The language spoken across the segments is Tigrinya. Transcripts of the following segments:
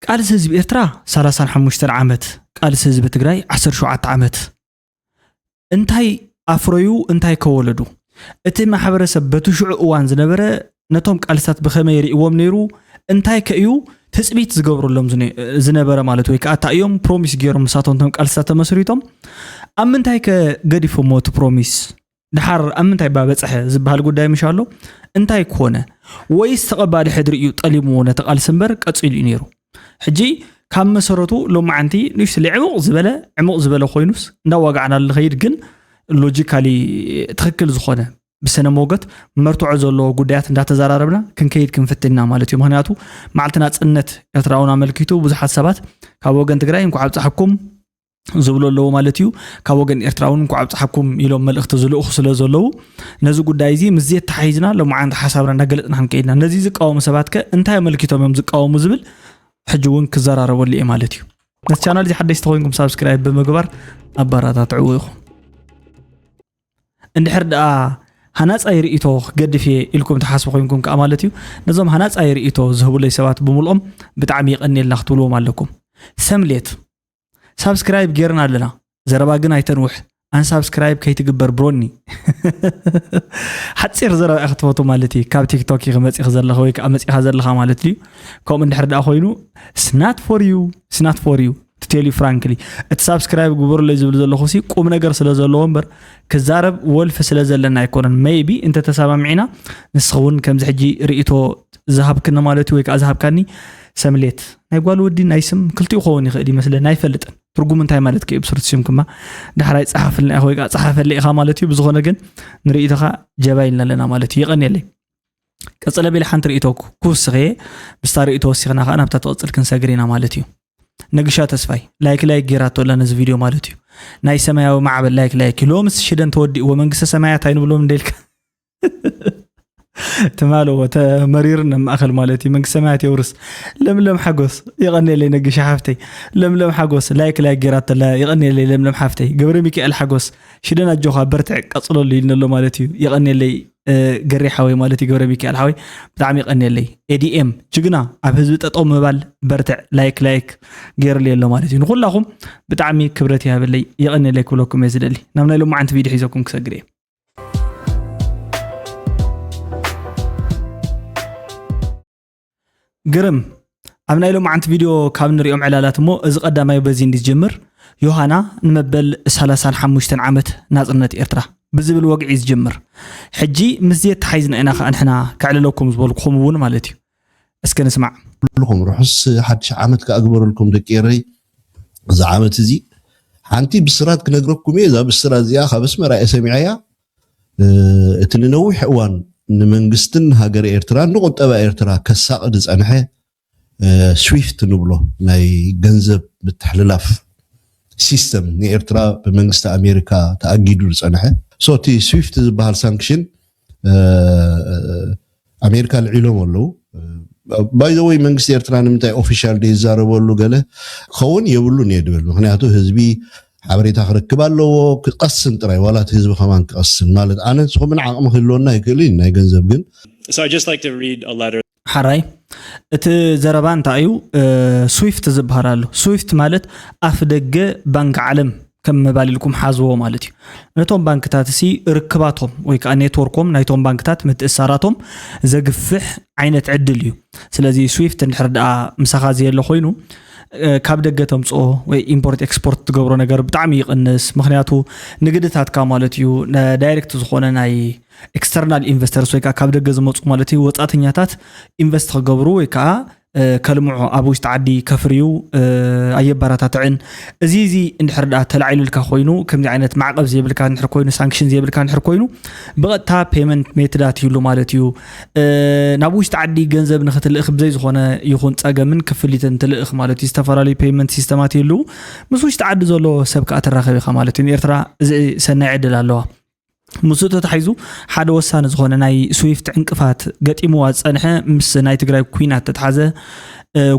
ቃልሲ ህዝቢ ኤርትራ ሰላሳን ሓሙሽተን ዓመት፣ ቃልሲ ህዝቢ ትግራይ ዓሰርተ ሸውዓተ ዓመት። እንታይ ኣፍረዩ፣ እንታይ ከወለዱ? እቲ ማሕበረሰብ በቲ ሽዑ እዋን ዝነበረ ነቶም ቃልስታት ብኸመይ ርእዎም ነይሩ? እንታይ ከ እዩ ትጽቢት ዝገብረሎም ዝነ-፣ ዝነበረ ማለት ወይ ከዓ እንታይ እዮም ፕሮሚስ ገይሮም ንሳቶም እቶም ቃልስታት ተመስሪቶም? ኣብ ምንታይ ከ ገዲፎሞ እቲ ፕሮሚስ? ድሓር ኣብ ምንታይ ባ በጽሐ ዝበሃል ጉዳይ ምሽ ኣሎ? እንታይ ኮነ? ወይስ ተቐባሊ ሕድሪ እዩ ጠሊምዎ ነቲ ቃልሲ እምበር ቀጺሉ እዩ ነይሩ? ሕጂ ካብ መሰረቱ ሎማዓንቲ ንእሽትለይ ዕሙቕ ዝበለ፣ ዕሙቕ ዝበለ ኮይኑስ እንዳዋጋዕናሉ ንኸይድ፣ ግን ሎጂካሊ ትኽክል ዝኾነ ብስነ ሞገት መርትዖ ዘለዎ ጉዳያት እንዳተዘራረብና ክንከይድ ክንፍትን ኢና ማለት እዩ። ምኽንያቱ መዓልቲ ናጽነት ኤርትራ እውን ኣመልኪቱ ብዙሓት ሰባት ካብ ወገን ትግራይ እንኳዕ ኣብፀሐኩም ዝብሉ ኣለዉ ማለት እዩ። ካብ ወገን ኤርትራ እውን እንኳዕ ኣብፀሐኩም ኢሎም መልእኽቲ ዝልእኹ ስለ ዘለዉ ነዚ ጉዳይ እዚ ምስ ዘተሓሒዝና ሎማዓንቲ ሓሳብና እንዳገለፅና ክንከይድና። ነዚ ዝቃወሙ ሰባት ከ እንታይ ኣመልኪቶም እዮም ዝቃወሙ ዝብል ሕጂ እውን ክዘራረበሉ እየ ማለት እዩ። ነቲ ቻናል እዚ ሓደሽቲ ኮይንኩም ሳብስክራይብ ብምግባር ኣባራታትዕዎ ኢኹም። እንድሕር ደኣ ሃናጻይ ርእይቶ ክገድፍ እየ ኢልኩም ትሓስቡ ኮይንኩም ከኣ ማለት እዩ፣ ነዞም ሃናጻይ ርእይቶ ዝህቡለይ ሰባት ብምልኦም ብጣዕሚ የቐንየልና ክትብልዎም ኣለኩም። ሰምሌት ሳብስክራይብ ጌርና ኣለና። ዘረባ ግን ኣይተንውሕ። ኣንሳብስክራይብ ከይትግበር ብሮኒ። ሓጺር ዘረባ ኢኻ ትፈቱ ማለት እዩ። ካብ ቲክቶክ ኢኻ መጺኻ ዘለኻ ወይ ከዓ መጺኻ ዘለኻ ማለት ድዩ? ከምኡ እንድሕር ደኣ ኮይኑ it's not for you, it's not for you to tell you frankly. እቲ ሳብስክራይብ ግበሩለይ ዝብል ዘለኹ ሲ ቁም ነገር ስለ ዘለዎ እምበር ክዛረብ ወልፊ ስለ ዘለና ኣይኮነን። ሜይቢ እንተተሰማሚዕና ንስኺ እውን ከምዚ ሕጂ ርእይቶ ዝሃብክኒ ማለት እዩ ወይ ከዓ ዝሃብካኒ ሰምሌት ናይ ጓል ወዲ ናይ ስም ክልቲኡ ክኸውን ይኽእል ይመስለኒ ኣይፈልጥን። ትርጉም እንታይ ማለት ከ እዩ ብስሩት ስም ክማ ዳሕራይ ጸሓፍልና ኢኻ ወይ ከዓ ጸሓፈለይ ኢኻ ማለት እዩ። ብዝኾነ ግን ንርእይቶኻ ጀባ ኢልና ኣለና ማለት እዩ። የቐንየለይ። ቀጸለ ቤለ ሓንቲ ርእይቶ ክውስኽ እየ። ምስታ ርእይቶ ወሲኽና ኸዓ ናብታ ትቕጽል ክንሰግር ኢና ማለት እዩ። ነግሻ ተስፋይ ላይክ ላይክ ጌራቶ ኣላ ነዚ ቪድዮ ማለት እዩ። ናይ ሰማያዊ ማዕበል ላይክ ላይክ ሎምስ ሽደን ተወዲእዎ መንግስተ ሰማያት ኣይንብሎም እንደ ኢልካ ትማልዎ ተመሪርን ኣብ ማእኸል ማለት እዩ። መንግስተ ሰማያት የውርስ። ለምለም ሓጎስ የቐንየለይ ነግሻ ሓፍተይ። ለምለም ሓጎስ ላይክ ላይክ ጌራቶ ኣላ የቐንየለይ ለምለም ሓፍተይ። ገብረ ሚካኤል ሓጎስ ሽደን ኣጆኻ በርትዕ ቀጽለሉ ኢልነሎ ማለት እዩ። የቐንየለይ ገሬ ሓወይ ማለት እዩ። ገብረ ሚካኤል ሓወይ ብጣዕሚ የቐንየለይ። ኤዲኤም ጅግና ኣብ ህዝቢ ጠጠው ምባል በርትዕ ላይክ ላይክ ገይሩለይ ኣሎ ማለት እዩ። ንኹላኹም ብጣዕሚ ክብረት ይሃበለይ የቐንየለይ ክብለኩም እየ ዝደሊ። ናብ ናይ ሎማዓንቲ ቪድዮ ሒዘኩም ክሰግር እየ። ግርም ኣብ ናይ ሎማዓንቲ ቪድዮ ካብ ንሪኦም ዕላላት እሞ እዚ ቀዳማይ በዚ እንዲ ዝጅምር ዮሃና ንመበል ሰላሳን ሓሙሽተን ዓመት ናጽነት ኤርትራ ብዝብል ወግዒ ዝጅምር። ሕጂ ምስ ዘተሓይዝና ኢና ከኣ ንሕና ከዕልለኩም ዝበልኩኹም እውን ማለት እዩ። እስከ ንስማዕ። ኩልኹም ርሑስ ሓድሽ ዓመት ከኣ ግበረልኩም ደቂ ኤረይ። እዚ ዓመት እዚ ሓንቲ ብስራት ክነግረኩም እየ። እዛ ብስራት እዚኣ ካብ ኣስመራ እየ ሰሚዐያ። እቲ ንነዊሕ እዋን ንመንግስትን ሃገረ ኤርትራን ንቁጠባ ኤርትራ ከሳቒ ዝጸንሐ ስዊፍት ንብሎ ናይ ገንዘብ ምትሕልላፍ ሲስተም ንኤርትራ ብመንግስቲ ኣሜሪካ ተኣጊዱ ዝጸንሐ። So እቲ ስዊፍት ዝበሃል ሳንክሽን ኣሜሪካ ልዒሎም ኣለዉ። ባይዘወይ መንግስቲ ኤርትራ ንምንታይ ኦፊሻል ደይዛረበሉ ገለ ክኸውን የብሉን እየ ድብል። ምክንያቱ ህዝቢ ሓበሬታ ክረክብ ኣለዎ። ክቐስን ጥራይ ዋላ እቲ ህዝቢ ከማን ክቐስን ማለት ኣነ ንስኹምን ዓቕሚ ክህልወና ይክእል እዩ ናይ ገንዘብ ግን So I just like to read a letter. ሓራይ እቲ ዘረባ እንታይ እዩ? ስዊፍት ዝበሃል ኣሎ። ስዊፍት ማለት ኣፍ ደገ ባንክ ዓለም ከም ምባል ኢልኩም ሓዝዎ ማለት እዩ። ነቶም ባንክታት ሲ ርክባቶም ወይ ከዓ ኔትወርኮም ናይቶም ባንክታት ምትእሳራቶም ዘግፍሕ ዓይነት ዕድል እዩ። ስለዚ ስዊፍት እንድሕር ደኣ ምሳኻ ዘየለ ኮይኑ ካብ ደገ ተምፅኦ ወይ ኢምፖርት ኤክስፖርት ትገብሮ ነገር ብጣዕሚ ይቕንስ። ምክንያቱ ንግድታትካ ማለት እዩ ዳይሬክት ዝኾነ ናይ ኤክስተርናል ኢንቨስተርስ ወይ ከዓ ካብ ደገ ዝመፁ ማለት እዩ ወፃእተኛታት ኢንቨስት ክገብሩ ወይ ከዓ ከልምዑ ኣብ ውሽጢ ዓዲ ከፍርዩ ኣየበረታትዕን። እዚ እዚ እንድሕር ደኣ ተላዒሉልካ ኮይኑ ከምዚ ዓይነት ማዕቐብ ዘይብልካ እንድሕር ኮይኑ ሳንክሽን ዘይብልካ እንድሕር ኮይኑ ብቐጥታ ፔመንት ሜትዳት ይህሉ ማለት እዩ። ናብ ውሽጢ ዓዲ ገንዘብ ንክትልእኽ ብዘይ ዝኾነ ይኹን ፀገምን ክፍሊትን ትልእኽ ማለት እዩ። ዝተፈላለዩ ፔመንት ሲስተማት ይህልው። ምስ ውሽጢ ዓዲ ዘሎ ሰብ ከዓ ትራኸብ ኢኻ ማለት እዩ። ንኤርትራ እዚ ሰናይ ዕድል ኣለዋ። ምስኡ ተታሒዙ ሓደ ወሳኒ ዝኾነ ናይ ስዊፍት ዕንቅፋት ገጢምዋ ዝጸንሐ ምስ ናይ ትግራይ ኩናት ተተሓዘ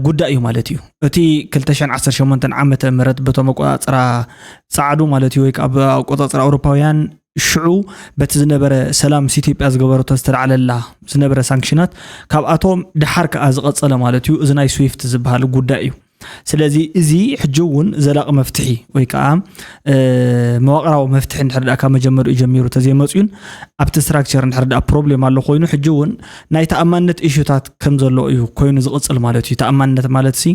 ጉዳይ እዩ ማለት እዩ። እቲ ክልተ ሽሕን ዓሰርተ ሸሞንተን ዓመተ ምህረት በቶም ኣቆጻጽራ ጸዓዱ ማለት እዩ ወይ ከዓ ኣቆጻጽራ ኣውሮፓውያን ሽዑ በቲ ዝነበረ ሰላም ምስ ኢትዮጵያ ዝገበረቶ ዝተላዕለላ ዝነበረ ሳንክሽናት ካብኣቶም ድሓር ከኣ ዝቐጸለ ማለት እዩ። እዚ ናይ ስዊፍት ዝበሃል ጉዳይ እዩ። ስለዚ እዚ ሕጂ እውን ዘላቒ መፍትሒ ወይ ከዓ መዋቕራዊ መፍትሒ እንድሕር ደኣ ካብ መጀመሪኡ ጀሚሩ ተዘይመፅዩን ኣብቲ ስትራክቸር እንድሕር ደኣ ፕሮብሌም ኣሎ ኮይኑ ሕጂ እውን ናይ ተኣማንነት ኢሹታት ከም ዘሎ እዩ ኮይኑ ዝቕፅል ማለት እዩ። ተኣማንነት ማለት ሲ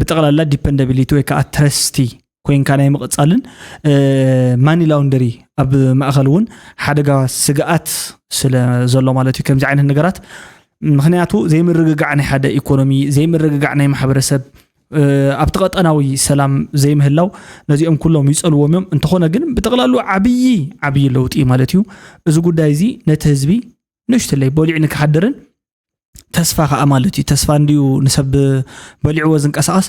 ብጠቕላላ ዲፐንደቢሊቲ ወይ ከዓ ትረስቲ ኮይንካ ናይ ምቕጻልን ማኒ ላውንደሪ ኣብ ማእኸል እውን ሓደጋ ስግኣት ስለ ዘሎ ማለት እዩ ከምዚ ዓይነት ነገራት። ምክንያቱ ዘይምርግጋዕ ናይ ሓደ ኢኮኖሚ ዘይምርግጋዕ ናይ ማሕበረሰብ ኣብቲ ቀጠናዊ ሰላም ዘይምህላው ነዚኦም ኩሎም ይፀልዎም እዮም። እንተኾነ ግን ብጠቕላሉ ዓብዪ ዓብዪ ለውጢ ማለት እዩ። እዚ ጉዳይ እዚ ነቲ ህዝቢ ንእሽትለይ በሊዑ ንክሓድርን ተስፋ ከዓ ማለት እዩ። ተስፋ እንድዩ ንሰብ በሊዕዎ ዝንቀሳቐስ።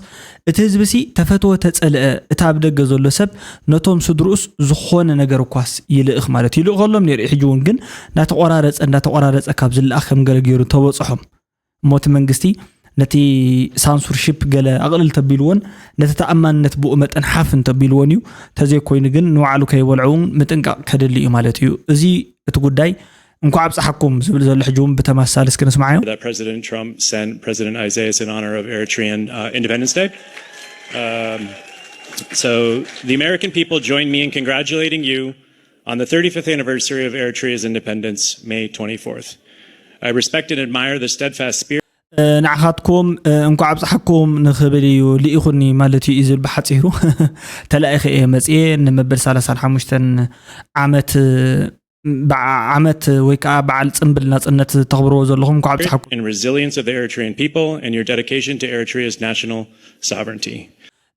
እቲ ህዝቢ ሲ ተፈትወ ተፀልአ እታ ኣብ ደገ ዘሎ ሰብ ነቶም ስድርኡስ ዝኾነ ነገር እኳስ ይልእኽ ማለት እዩ። ይልእኸሎም ነይሩ እዩ። ሕጂ እውን ግን እንዳተቆራረፀ እንዳተቆራረፀ ካብ ዝለኣኽ ከም ገለ ገይሩ ተበፅሖም እሞ እቲ መንግስቲ ነቲ ሳንሱርሺፕ ገለ ኣቕልል ተቢልዎን ነቲ ተኣማንነት ብኡ መጠን ሓፍ እንተቢልዎን እዩ። ተዘይኮይኑ ግን ንባዕሉ ከይበልዖ እውን ምጥንቃቕ ከድሊ እዩ ማለት እዩ። እዚ እቲ ጉዳይ እንኳዕ ኣብፀሓኩም ዝብል ዘሎ ሕጂ እውን ብተመሳሳሊ እስኪ ንስማዓዮ። that President Trump sent President Isaias in honor of Eritrean uh, Independence Day. Um, so the American people join me in congratulating you on the thirty-fifth anniversary of Eritrea's independence, May twenty-fourth. I respect and admire the steadfast spirit. ንዓኻትኩም እንኳዕ ኣብፀሓኩም ንኽብል እዩ ልኢኹኒ ማለት እዩ ዝብል ብሓፂሩ። ተላኢኸ እየ መፅየ ንመበል ሰላሳን ሓሙሽተን ዓመት ዓመት ወይ ከዓ በዓል ፅምብል ናፅነት ተኽብርዎ ዘለኹም እንኳዕ ኣብፀሓኩም። and resilience of the Eritrean people and your dedication to Eritrea's national sovereignty.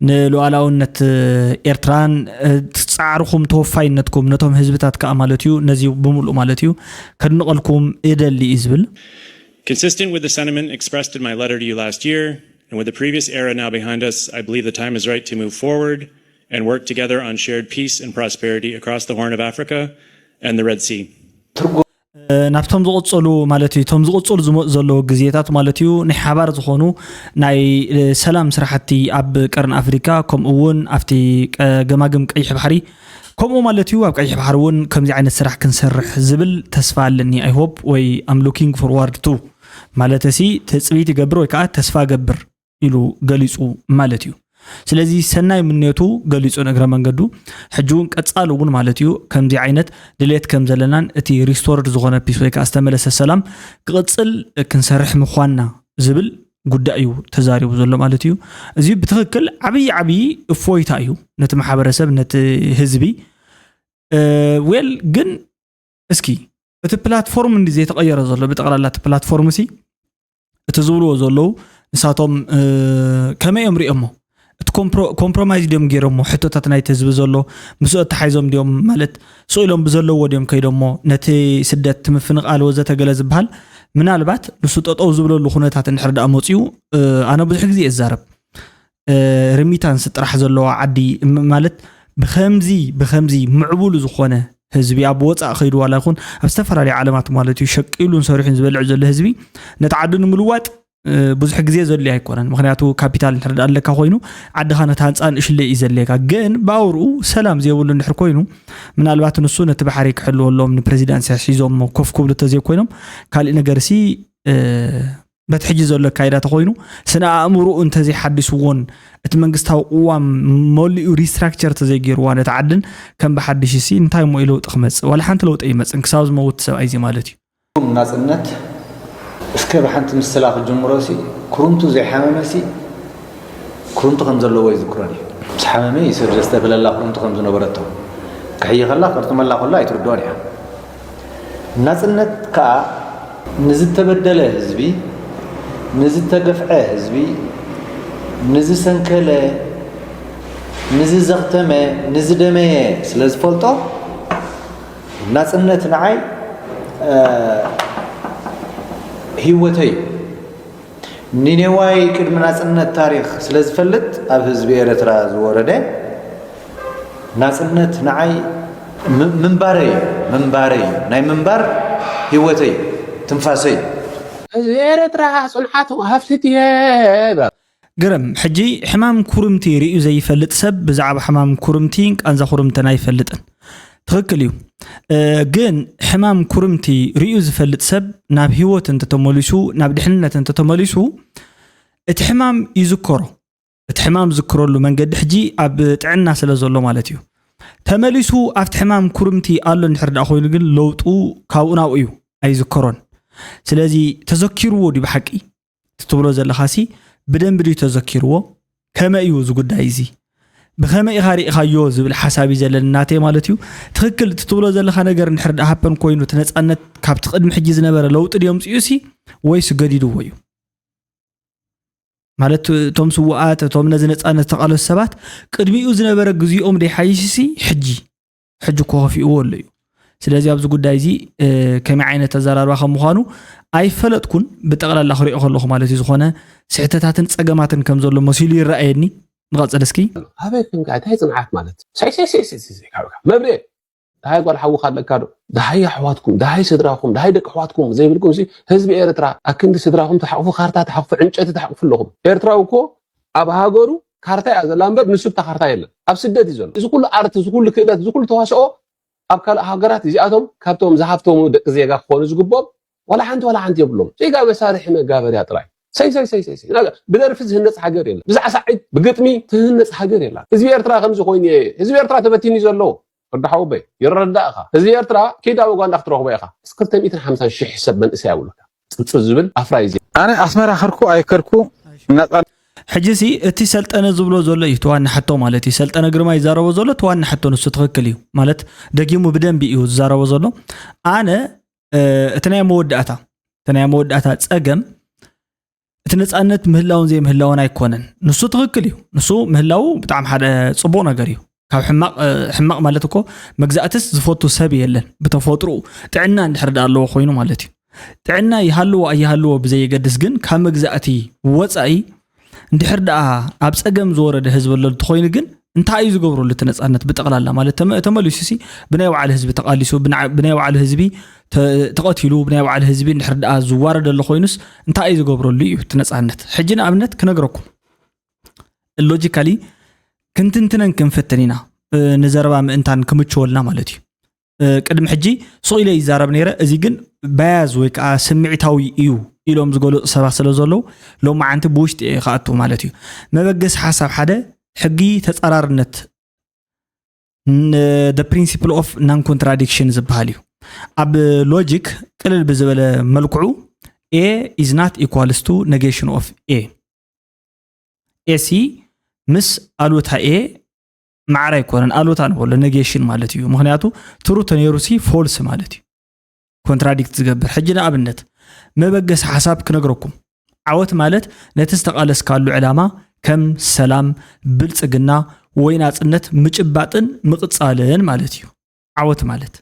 ንሉዓላውነት ኤርትራን ፃዕርኹም ተወፋይነትኩም ነቶም ህዝብታት ከዓ ማለት እዩ ነዚ ብምሉእ ማለት እዩ ከድንቐልኩም እደሊ እዩ ዝብል። Consistent with the sentiment expressed in my letter to you last year and with the previous era now behind us, I believe the time is right to move forward and work together on shared peace and prosperity across the Horn of Africa and the Red Sea. ናብቶም ዝቕፅሉ ማለት እዩ እቶም ዝቕፅሉ ዝመፁ ዘለዉ ግዜታት ማለት እዩ ናይ ሓባር ዝኾኑ ናይ ሰላም ስራሕቲ ኣብ ቀርኒ ኣፍሪካ ከምኡ እውን ኣብቲ ገማግም ቀይሕ ባሕሪ ከምኡ ማለት እዩ ኣብ ቀይሕ ባሕሪ እውን ከምዚ ዓይነት ስራሕ ክንሰርሕ ዝብል ተስፋ ኣለኒ I hope ወይ I'm looking forward to ማለት ሲ ትፅቢት ይገብር ወይ ከዓ ተስፋ ገብር ኢሉ ገሊፁ ማለት እዩ። ስለዚ ሰናይ ምንዮቱ ገሊፁ ንእግረ መንገዱ ሕጂ እውን ቀፃሊ እውን ማለት እዩ ከምዚ ዓይነት ድሌት ከም ዘለናን እቲ ሪስቶርድ ዝኾነ ፒስ ወይ ከዓ ዝተመለሰ ሰላም ክቕፅል ክንሰርሕ ምዃንና ዝብል ጉዳይ እዩ ተዛሪቡ ዘሎ ማለት እዩ። እዚ ብትኽክል ዓብዪ ዓብዪ እፎይታ እዩ ነቲ ማሕበረሰብ ነቲ ህዝቢ። ዌል ግን እስኪ እቲ ፕላትፎርም እንዲ ዘይተቐየረ ዘሎ ብጠቕላላ እቲ ፕላትፎርም ሲ እቲ ዝብልዎ ዘለዉ ንሳቶም ከመይ እዮም ሪኦሞ እቲ ኮምፕሮማይዝ ድዮም ገይሮሞ ሕቶታት ናይቲ ህዝቢ ዘሎ ምስኡ ኣተሓይዞም ድዮም ማለት ስቕ ኢሎም ብዘለዎ ድዮም ከይዶሞ ነቲ ስደት ምፍንቓል ወዘተ ገለ ዝበሃል ምናልባት ንሱ ጠጠው ዝብለሉ ኩነታት እንድሕር ደኣ መፅኡ ኣነ ብዙሕ ግዜ እዛረብ ሪሚታንስ ጥራሕ ዘለዋ ዓዲ ማለት ብከምዚ ብከምዚ ምዕቡል ዝኾነ ህዝቢ ኣብ ወፃእ ከይዱ ዋላ ይኹን ኣብ ዝተፈላለዩ ዓለማት ማለት እዩ ሸቂሉን ሰሪሑን ዝበልዕ ዘሎ ህዝቢ ነቲ ዓዱ ንምልዋጥ ብዙሕ ግዜ ዘድልዮ ኣይኮነን። ምክንያቱ ካፒታል እንድሕር ኣለካ ኮይኑ ዓድኻ ነቲ ሃንፃ ንእሽለይ እዩ ዘድልየካ። ግን ብኣውርኡ ሰላም ዘይብሉ እንድሕር ኮይኑ ምናልባት ንሱ ነቲ ባሕሪ ክሕልወሎም ንፕሬዚዳንት ሒዞሞ ኮፍ ክብሉ ተዘይኮይኖም ካሊእ ነገር ሲ በቲ ሕጂ ዘሎ ኣካይዳ ተኾይኑ ስነ ኣእምሮኡ እንተዘይሓዲስዎን እቲ መንግስታዊ ቅዋም መሊኡ ሪስትራክቸር ተዘይገይርዋ ነቲ ዓድን ከም ብሓድሽ ሲ እንታይ እሞ እዩ ለውጢ ክመፅእ ዋላ ሓንቲ ለውጢ ኣይመፅን ክሳብ ዝመውት ሰብኣይ እዚ ማለት እዩ። ትርጉም ናጽነት እስከ ብሓንቲ ምስላ ክጅምሮ ሲ ክሩምቱ ዘይሓመመ ሲ ክሩምቱ ከም ዘለዎ ይዝክሮን እዩ። ምስ ሓመመ ይስር ዘስተብህለላ ክሩምቱ ከም ዝነበረቶ ክሕይኸላ ከርጥመላ ከሎ ኣይትርድኦን እያ። ናጽነት ከኣ ንዝተበደለ ህዝቢ፣ ንዝተገፍዐ ህዝቢ፣ ንዝሰንከለ፣ ንዝዘኽተመ፣ ንዝደመየ ስለ ዝፈልጦ ናጽነት ንዓይ ህይወተይ እዩ። ኒኔዋይ ቅድሚ ናጽነት ታሪኽ ስለ ዝፈልጥ ኣብ ህዝቢ ኤረትራ ዝወረደ ናጽነት ንዓይ ምንባረይ እዩ። ምንባረይ እዩ። ናይ ምንባር ህይወተይ እዩ። ትንፋሰይ እዩ። ህዝቢ ኤረትራ ጽንዓቱ ሃፍቲ ድየ? ግርም ሕጂ ሕማም ኩርምቲ ርእዩ ዘይፈልጥ ሰብ ብዛዕባ ሕማም ኩርምቲ ቃንዛ ኩርምትን ኣይፈልጥን። ትኽክል እዩ። ግን ሕማም ኩርምቲ ርእዩ ዝፈልጥ ሰብ ናብ ህይወት እንተተመሊሱ፣ ናብ ድሕንነት እንተተመሊሱ፣ እቲ ሕማም ይዝከሮ። እቲ ሕማም ዝዝከረሉ መንገዲ ሕጂ ኣብ ጥዕና ስለ ዘሎ ማለት እዩ። ተመሊሱ ኣብቲ ሕማም ኩርምቲ ኣሎ እንድሕር ደኣ ኮይኑ ግን ለውጡ ካብኡ ናብኡ እዩ፣ ኣይዝከሮን። ስለዚ ተዘኪርዎ ድዩ ብሓቂ? እቲ ትብሎ ዘለኻሲ ብደንቢ ድዩ ተዘኪርዎ? ከመይ እዩ እዚ ጉዳይ እዚ? ብኸመይ ኢኻ ርኢኻዮ ዝብል ሓሳብ እዩ ዘለኒ ናተይ ማለት እዩ። ትኽክል፣ እቲ ትብሎ ዘለኻ ነገር እንድሕር ደኣ ሃፐን ኮይኑ፣ እቲ ነጻነት ካብቲ ቅድሚ ሕጂ ዝነበረ ለውጢ ድዩ ኣምጺኡ ሲ ወይስ ገዲድዎ እዩ? ማለት እቶም ስውኣት፣ እቶም ነዚ ነጻነት ዝተቓለሱ ሰባት ቅድሚኡ ዝነበረ ግዜኦም ደይሓይሽሲ ሕጂ ሕጂ እኮ ከፊእዎ ኣሎ እዩ። ስለዚ ኣብዚ ጉዳይ እዚ ከመይ ዓይነት ኣዘራርባ ከም ምዃኑ ኣይፈለጥኩን። ብጠቕላላ ክሪኦ ከለኹ ማለት እዩ፣ ዝኾነ ስሕተታትን ጸገማትን ከም ዘሎ መሲሉ ይረኣየኒ። ንቐጽል እስኪ። ኣበይ ከም እንታይ ጽንዓት ማለት ሳይ ሳይ ሳይ ሳይ ሳይ ካብ ካብ መብሬ ደሃይ ጓል ሓውኻ ኣለካ ዶ? ደሃይ ኣሕዋትኩም፣ ደሃይ ስድራኹም፣ ደሃይ ደቂ ኣሕዋትኩም ዘይብልኩም ሲ ህዝቢ ኤርትራ ኣክንዲ ስድራኹም ተሓቕፉ፣ ካርታ ተሓቕፉ፣ ዕንጨቲ ተሓቕፉ ኣለኹም። ኤርትራዊ እኮ ኣብ ሃገሩ ካርታ እያ ዘላ እምበር ንሱ ብታ ካርታ የለን። ኣብ ስደት እዩ ዘሎ። እዚ ኩሉ ኣርት፣ እዚ ኩሉ ክእለት፣ እዚ ኩሉ ተዋስኦ ኣብ ካልእ ሃገራት እዚኣቶም ካብቶም ዝሃፍተሙ ደቂ ዜጋ ክኾኑ ዝግብኦም ዋላ ሓንቲ ዋላ ሓንቲ የብሎም። ዜጋ መሳርሒ መጋበርያ ጥራይ። ሰይ ሰይ ሰይ ሰይ ሰይ። ብደርፊ ዝህነጽ ሃገር የለን። ብዛዕሳዒት ብግጥሚ ትህነጽ ሃገር የላን። ህዝቢ ኤርትራ ከምዚ ኮይኑ እየ። ህዝቢ ኤርትራ ተበቲኑ እዩ ዘሎ። ወዲ ሓወቦይ ይረዳእኻ። ህዝቢ ኤርትራ ኪድ ኣብ ኡጋንዳ ክትረኽቦ ኢኻ። እስከ ክልተ ሚእትን ሓምሳን ሽሕ ሰብ መንእሰይ ኣብሉካ ጽጽ ዝብል ኣፍራይ ዜ ኣነ ኣስመራ ከርኩ ኣይከርኩ ነጻ ሕጂ ሲ እቲ ሰልጠነ ዝብሎ ዘሎ እዩ ተዋና ሕቶ ማለት እዩ። ሰልጠነ ግርማ ይዛረቦ ዘሎ ተዋና ሕቶ ንሱ ትኽክል እዩ ማለት ደጊሙ ብደንቢ እዩ ዝዛረቦ ዘሎ። ኣነ እቲ ናይ መወዳእታ እቲ ናይ መወዳእታ ጸገም እቲ ነጻነት ምህላውን ዘይምህላውን ኣይኮነን። ንሱ ትኽክል እዩ። ንሱ ምህላው ብጣዕሚ ሓደ ጽቡቕ ነገር እዩ። ካብ ሕማቕ ሕማቕ ማለት እኮ መግዛእትስ ዝፈቱ ሰብ የለን ብተፈጥሮኡ ጥዕና እንድሕር ደኣ ኣለዎ ኮይኑ ማለት እዩ። ጥዕና ይሃልዎ ኣይሃልዎ ብዘየገድስ ግን ካብ መግዛእቲ ወጻኢ እንድሕር ደኣ ኣብ ጸገም ዝወረደ ህዝቢ ኣሎ እንተኾይኑ ግን እንታይ እዩ ዝገብረሉ እቲ ነጻነት ብጠቕላላ ማለት ተመ- ተመሊሱ ሲ ብናይ ባዕሉ ህዝቢ ተቓሊሱ ብና- ብናይ ባዕሉ ህዝቢ ተ- ተቐቲሉ ብናይ ባዕሉ ህዝቢ እንድሕር ደኣ ዝዋረደሉ ኮይኑስ እንታይ እዩ ዝገብረሉ እዩ እቲ ነጻነት? ሕጂ ንኣብነት ክነግረኩም ሎጂካሊ ክንትንትነን ክንፍትን ኢና ንዘረባ ምእንታን ክምችወልና ማለት እዩ። ቅድሚ ሕጂ ሱቕ ኢለ ይዛረብ ነይረ፣ እዚ ግን ባያዝ ወይ ከዓ ስምዒታዊ እዩ ኢሎም ዝገለፁ ሰባት ስለ ዘለዉ ሎማዓንቲ ብውሽጢ እየ ክኣቱ ማለት እዩ። መበገሲ ሓሳብ ሓደ ሕጊ ተፃራርነት the principle of non contradiction ዝበሃል እዩ። ኣብ ሎጂክ ቅልል ብዝበለ መልክዑ A is not equals to negation of A ኤሲ ምስ ኣሉታ ኤ ማዕረ ኣይኮነን ኣሉታ ንበሎ ኔጌሽን ማለት እዩ። ምክንያቱ ትሩ ተነይሩ ሲ ፎልስ ማለት እዩ። ኮንትራዲክት ዝገብር ሕጂ ንኣብነት መበገሲ ሓሳብ ክነግረኩም። ዓወት ማለት ነቲ ዝተቓለስካሉ ዕላማ ከም ሰላም፣ ብልጽግና ወይ ናጽነት ምጭባጥን ምቕጻልን ማለት እዩ። ዓወት ማለት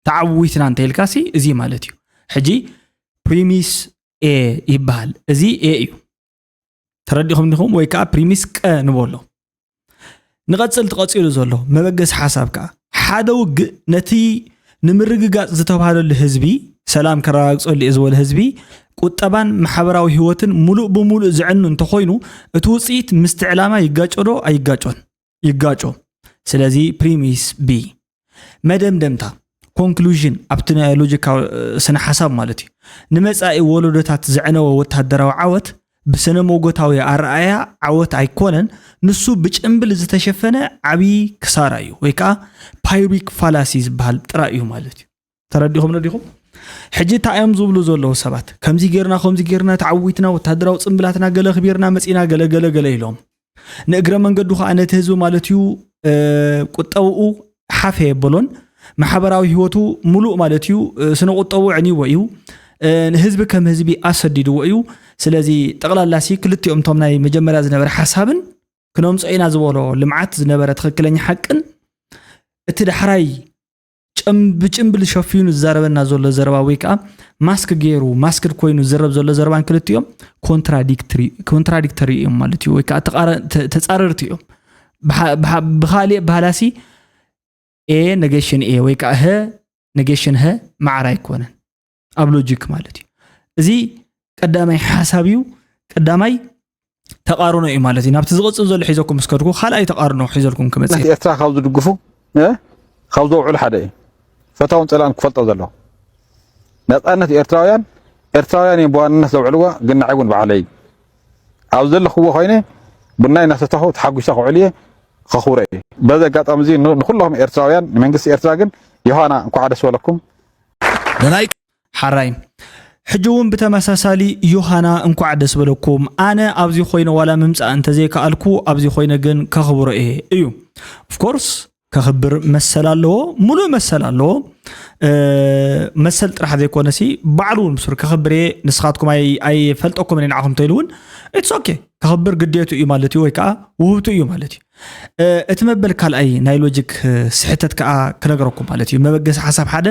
ተዓዊትና እንተኢልካ ሲ እዚ ማለት እዩ። ሕጂ ፕሪሚስ ኤ ይበሃል። እዚ ኤ እዩ። ተረዲኹም ዲኹም? ወይ ከዓ ፕሪሚስ ቀ ንበሎ። ንቐጽል ትቐጺሉ ዘሎ መበገሲ ሓሳብ ከዓ ሓደ ውግእ ነቲ ንምርግጋጽ ዝተባህለሉ ህዝቢ ሰላም ከረጋግጸሉ እየ ዝበለ ህዝቢ ቁጠባን ማሕበራዊ ህይወትን ሙሉእ ብሙሉእ ዝዕኑ እንተኾይኑ እቲ ውፅኢት ምስቲ ዕላማ ይጋጮ ዶ ኣይጋጮን? ይጋጮ። ስለዚ ፕሪሚስ ቢ መደምደምታ ኮንክሉዥን ኣብቲ ናይ ሎጂካዊ ስነ ሓሳብ ማለት እዩ ንመጻኢ ወለዶታት ዘዕነወ ወታደራዊ ዓወት ብስነ መጎታዊ ኣረኣያ ዓወት ኣይኮነን። ንሱ ብጭምብል ዝተሸፈነ ዓብዪ ክሳራ እዩ ወይ ከዓ ፓይሪክ ፋላሲ ዝበሃል ጥራይ እዩ ማለት እዩ። ተረዲኹም ነዲኹም? ሕጂ እንታይ እዮም ዝብሉ ዘለዉ ሰባት? ከምዚ ጌርና ከምዚ ጌርና ተዓዊትና ወታደራዊ ጽምብላትና ገለ ክቢርና መጺና ገለ ገለ ገለ ኢሎም ንእግረ መንገዱ ከዓ ነቲ ህዝቢ ማለት እዩ ቁጠብኡ ሓፍ የበሎን ማሕበራዊ ህይወቱ ሙሉእ ማለት እዩ ስነ ቁጠቡ ዕንይዎ እዩ። ንህዝቢ ከም ህዝቢ ኣሰዲድዎ እዩ። ስለዚ ጠቕላላ ሲ ክልቲኦም እቶም ናይ መጀመርያ ዝነበረ ሓሳብን ክነምፅኦ ኢና ዝበሎ ልምዓት ዝነበረ ትኽክለኛ ሓቅን እቲ ዳሕራይ ጭም- ብጭምብል ሸፊኑ ዝዛረበና ዘሎ ዘረባ ወይ ከዓ ማስክ ገይሩ ማስክድ ኮይኑ ዝዘረብ ዘሎ ዘረባን ክልቲኦም ኮንትራዲክተሪ እዮም ማለት እዩ ወይ ከዓ ተቃረ- ተ- ተፃረርቲ እዮም። ብሓ- ብሓ- ብካሊእ ባህላሲ ኤ ነገሽን ኤ ወይ ከዓ ሀ ነገሽን ሀ ማዕረ ኣይኮነን ኣብ ሎጂክ ማለት እዩ። እዚ ቀዳማይ ሓሳብ እዩ። ቀዳማይ ተቃርኖ እዩ ማለት እዩ። ናብቲ ዝቕፅል ዘሎ ሒዘኩም እስከድኩ ካልኣይ ተቃርኖ ሒዘልኩም ክመፅእ ኤርትራ ካብ ዝድግፉ እ? ካብ ዘውዕሉ ሓደ እዩ። ፈታውን ጸላእን ክፈልጦ ዘለዎ። ነጻነት ኤርትራውያን፣ ኤርትራውያን እዮም ብዋንነት ዘውዕልዋ፣ ግን ንዓይ እውን ባዕለይ ኣብ ዘለኽዎ ኮይነ ቡናይ እናሰተኹ ተሓጒሰ ክውዕል እየ፣ ከኽብሮ እየ። በዚ ኣጋጣሚ እዚ ን-፣ ንኹለኹም ኤርትራውያን፣ ንመንግስቲ ኤርትራ ግን ዮሃና እንኳዕ ደስ በለኩም። ንናይ ሓራይ ሕጂ እውን ብተመሳሳሊ ዮሃና እንኳዕ ደስ በለኩም። ኣነ ኣብዚ ኮይነ ዋላ ምምፃእ እንተዘይከኣልኩ ኣብዚ ኮይነ ግን ከኽብሮ እየ እዩ። ኦፍኮርስ ከኽብር መሰል ኣለዎ፣ ሙሉእ መሰል ኣለዎ። እ፣ መሰል ጥራሕ ዘይኮነሲ ባዕሉ እውን ብሱር ከኽብር እየ። ንስኻትኩም ኣይ- ኣይፈልጠኩምን እየ ንዓኹም እንተኢሉ እውን ኢትስ ኦኬ፣ ከኽብር ግዴቱ እዩ ማለት እዩ፣ ወይ ከዓ ውህብቱ እዩ ማለት እዩ። እ፣ እቲ መበል ካልኣይ ናይ ሎጂክ እ፣ ስሕተት ከዓ ክነግረኩም ማለት እዩ። መበገሲ ሓሳብ ሓደ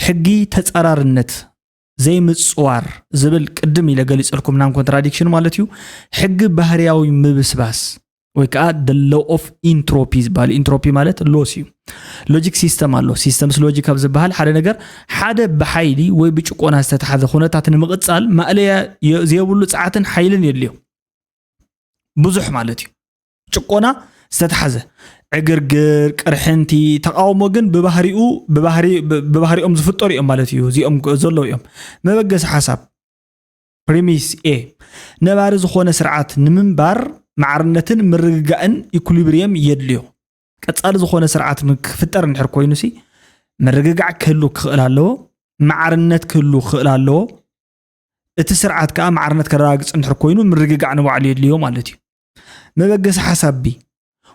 ሕጊ ተፃራርነት ዘይምፅዋር ዝብል ቅድም ኢለ ገሊፀልኩም ናን ኮንትራዲክሽን ማለት እዩ። ሕጊ ባህርያዊ ምብስባስ ወይ ከዓ the law of entropy ዝበሃል፣ ኢንትሮፒ ማለት ሎስ እዩ። ሎጂክ ሲስተም ኣሎ። ሲስተምስ ሎጂክ ኣብ ዝበሃል ሓደ ነገር ሓደ ብሓይሊ ወይ ብጭቆና ዝተታሓዘ ኩነታት ንምቕፃል ማእለያ የ- ዘየብሉ ፀዓትን ሓይልን የድልዮ። ብዙሕ ማለት እዩ። ጭቆና ዝተታሓዘ ዕግርግር፣ ቅርሕንቲ፣ ተቃውሞ ግን ብባህሪኡ ብባህሪ- ብ- ብባህሪኦም ዝፍጠሩ እዮም ማለት እዩ። እዚኦም ዘለዉ እዮም። መበገሲ ሓሳብ ፕሪሚስ ኤ ነባሪ ዝኾነ ስርዓት ንምንባር ማዕርነትን ምርግጋእን ኢኩሊብሪየም የድልዮ። ቀጻሊ ዝኾነ ስርዓት ክፍጠር እንድሕር ኮይኑ ሲ ምርግጋዕ ክህሉ ክኽእል ኣለዎ፣ ማዕርነት ክህሉ ክኽእል ኣለዎ። እቲ ስርዓት ከዓ ማዕርነት ከረጋግፅ እንድሕር ኮይኑ ምርግጋዕ ንባዕሉ የድልዮ ማለት እዩ። መበገሲ ሓሳብ ቢ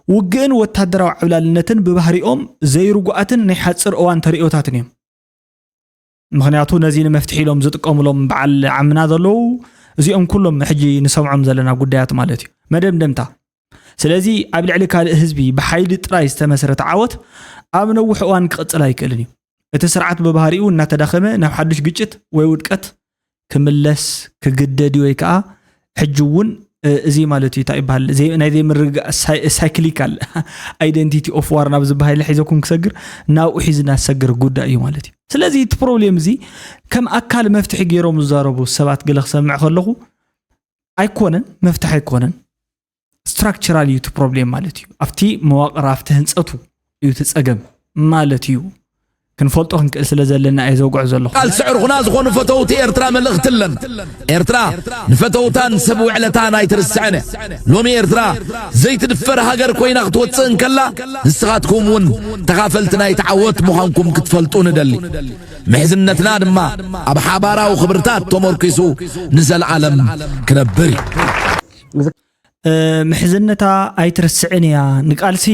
ውግእን ወታደራዊ ዓብላልነትን ብባህሪኦም ዘይርጉኣትን ናይ ሓፂር እዋን ተርእዮታትን እዮም። ምኽንያቱ ነዚ ንመፍትሒ ኢሎም ዝጥቀሙሎም በዓል ዓምና ዘለዉ እዚኦም ኩሎም ሕጂ ንሰምዖም ዘለና ጉዳያት ማለት እዩ። መደምደምታ ስለዚ ኣብ ልዕሊ ካልእ ህዝቢ ብሓይሊ ጥራይ ዝተመስረተ ዓወት ኣብ ነዊሕ እዋን ክቕጽል ኣይክእልን እዩ። እቲ ስርዓት ብባህሪኡ እናተዳኸመ ናብ ሓዱሽ ግጭት ወይ ውድቀት ክምለስ ክግደድ እዩ ወይ ከዓ ሕጂ እውን እዚ ማለት እዩ እንታይ ይበሃል ናይ ዘይምርግጋእ ሳይክሊካል ኣይደንቲቲ ኦፍ ዋር ናብ ዝበሃል ሒዘኩም ክሰግር ናብኡ ሒዝና ዝሰግር ጉዳይ እዩ ማለት እዩ። ስለዚ እቲ ፕሮብሌም እዚ ከም ኣካል መፍትሒ ገይሮም ዝዛረቡ ሰባት ገለ ክሰምዕ ከለኹ ኣይኮነን መፍትሒ ኣይኮነን። ስትራክቸራል እዩ እቲ ፕሮብሌም ማለት እዩ። ኣብቲ መዋቕር ኣብቲ ህንፀቱ እዩ እቲ ፀገም ማለት እዩ። ክንፈልጦ ክንክእል ስለ ዘለና እየ ዘውግዖ ዘለኹ። ቃል ስዕርኹና ዝኾኑ ፈተውቲ ኤርትራ መልእኽቲ ኣለን። ኤርትራ ንፈተውታን ሰብ ውዕለታን ኣይትርስዕን እያ። ሎሚ ኤርትራ ዘይትድፈር ሃገር ኮይና ክትወፅእ እንከላ ንስኻትኩም እውን ተኻፈልቲ ናይቲ ዓወት ምዃንኩም ክትፈልጡ ንደሊ። ምሕዝነትና ድማ ኣብ ሓባራዊ ክብርታት ተመርኪሱ ንዘለኣለም ክነብር እዩ። ምሕዝነታ ኣይትርስዕን እያ። ንቃልሲ